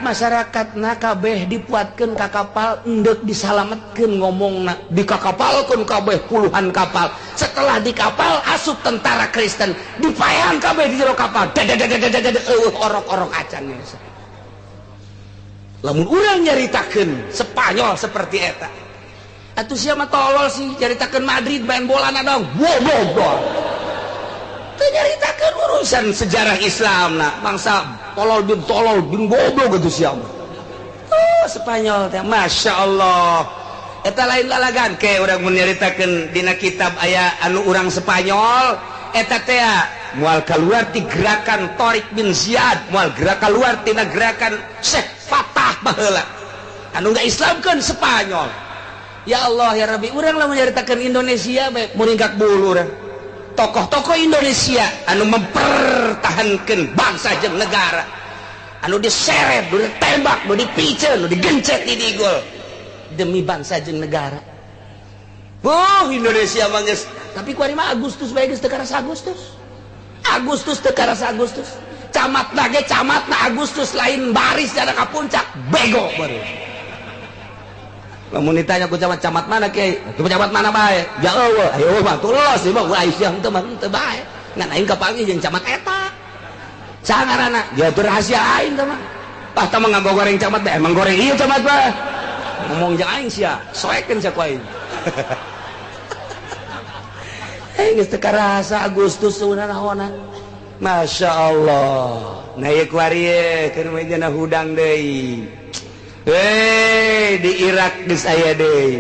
masyarakat na kabeh dipuatkeun ka kapal endek disalametkeun, ngomongna dikakapalkeun kabeh puluhan kapal. Setelah di kapal asup tentara Kristen, dipaehan kabeh di jero kapal, dadadadadadad, eueuh orok-orok acan. Lamun urang nyaritakeun Spanyol seperti eta, atuh sia mah tolol sih, nyaritakeun Madrid main bola na dong, goblok. Teu nyaritakeun urusan sejarah Islam na bangsa tolol bin goblok gitu sia mah. Oh, Spanyol teh Masya Allah. Eta lain lalagan ke urang mun nyaritakeun dina kitab aya anu urang Spanyol eta teh moal kaluar ti gerakan Tariq bin Ziyad, moal gerak kaluar tina gerakan Syekh Fatah baheula anu ngaislamkeun Spanyol. Ya Allah ya Rabbi, urang lamun nyaritakeun Indonesia bae muringkak bulu urang. Tokoh-tokoh Indonesia anu mempertahankan bangsa jeung negara, anu diseret, nu ditembak, nu dipiceun, nu digencet di digol demi bangsa jeung negara. Oh, Indonesia mah geus, tapi kuari mah Agustus bae geus teu karasa Agustus. Agustus teu karasa Agustus. Camatna ge camatna Agustus lain baris jana ka puncak, bego baru. Lamun ditanya ku camat, camat mana kiai? Ku camat mana bae? Ja eueuh, ayo mah tulos ieu mah Aisyah henteu mah henteu bae. Ngan aing kapanggih jeung camat eta. Saha ngaranna? Ya teu rahasia aing teh mah. Tah tah mah ngagoreng camat bae, emang goreng ieu camat bae. Ngomong jeung aing sia, soekeun sia ku aing. Geus teu karasa Agustus naonna. Masya Allah. Nah ieu kuari ye keur mah hudang deui. Hei, di Irak geus aya deui.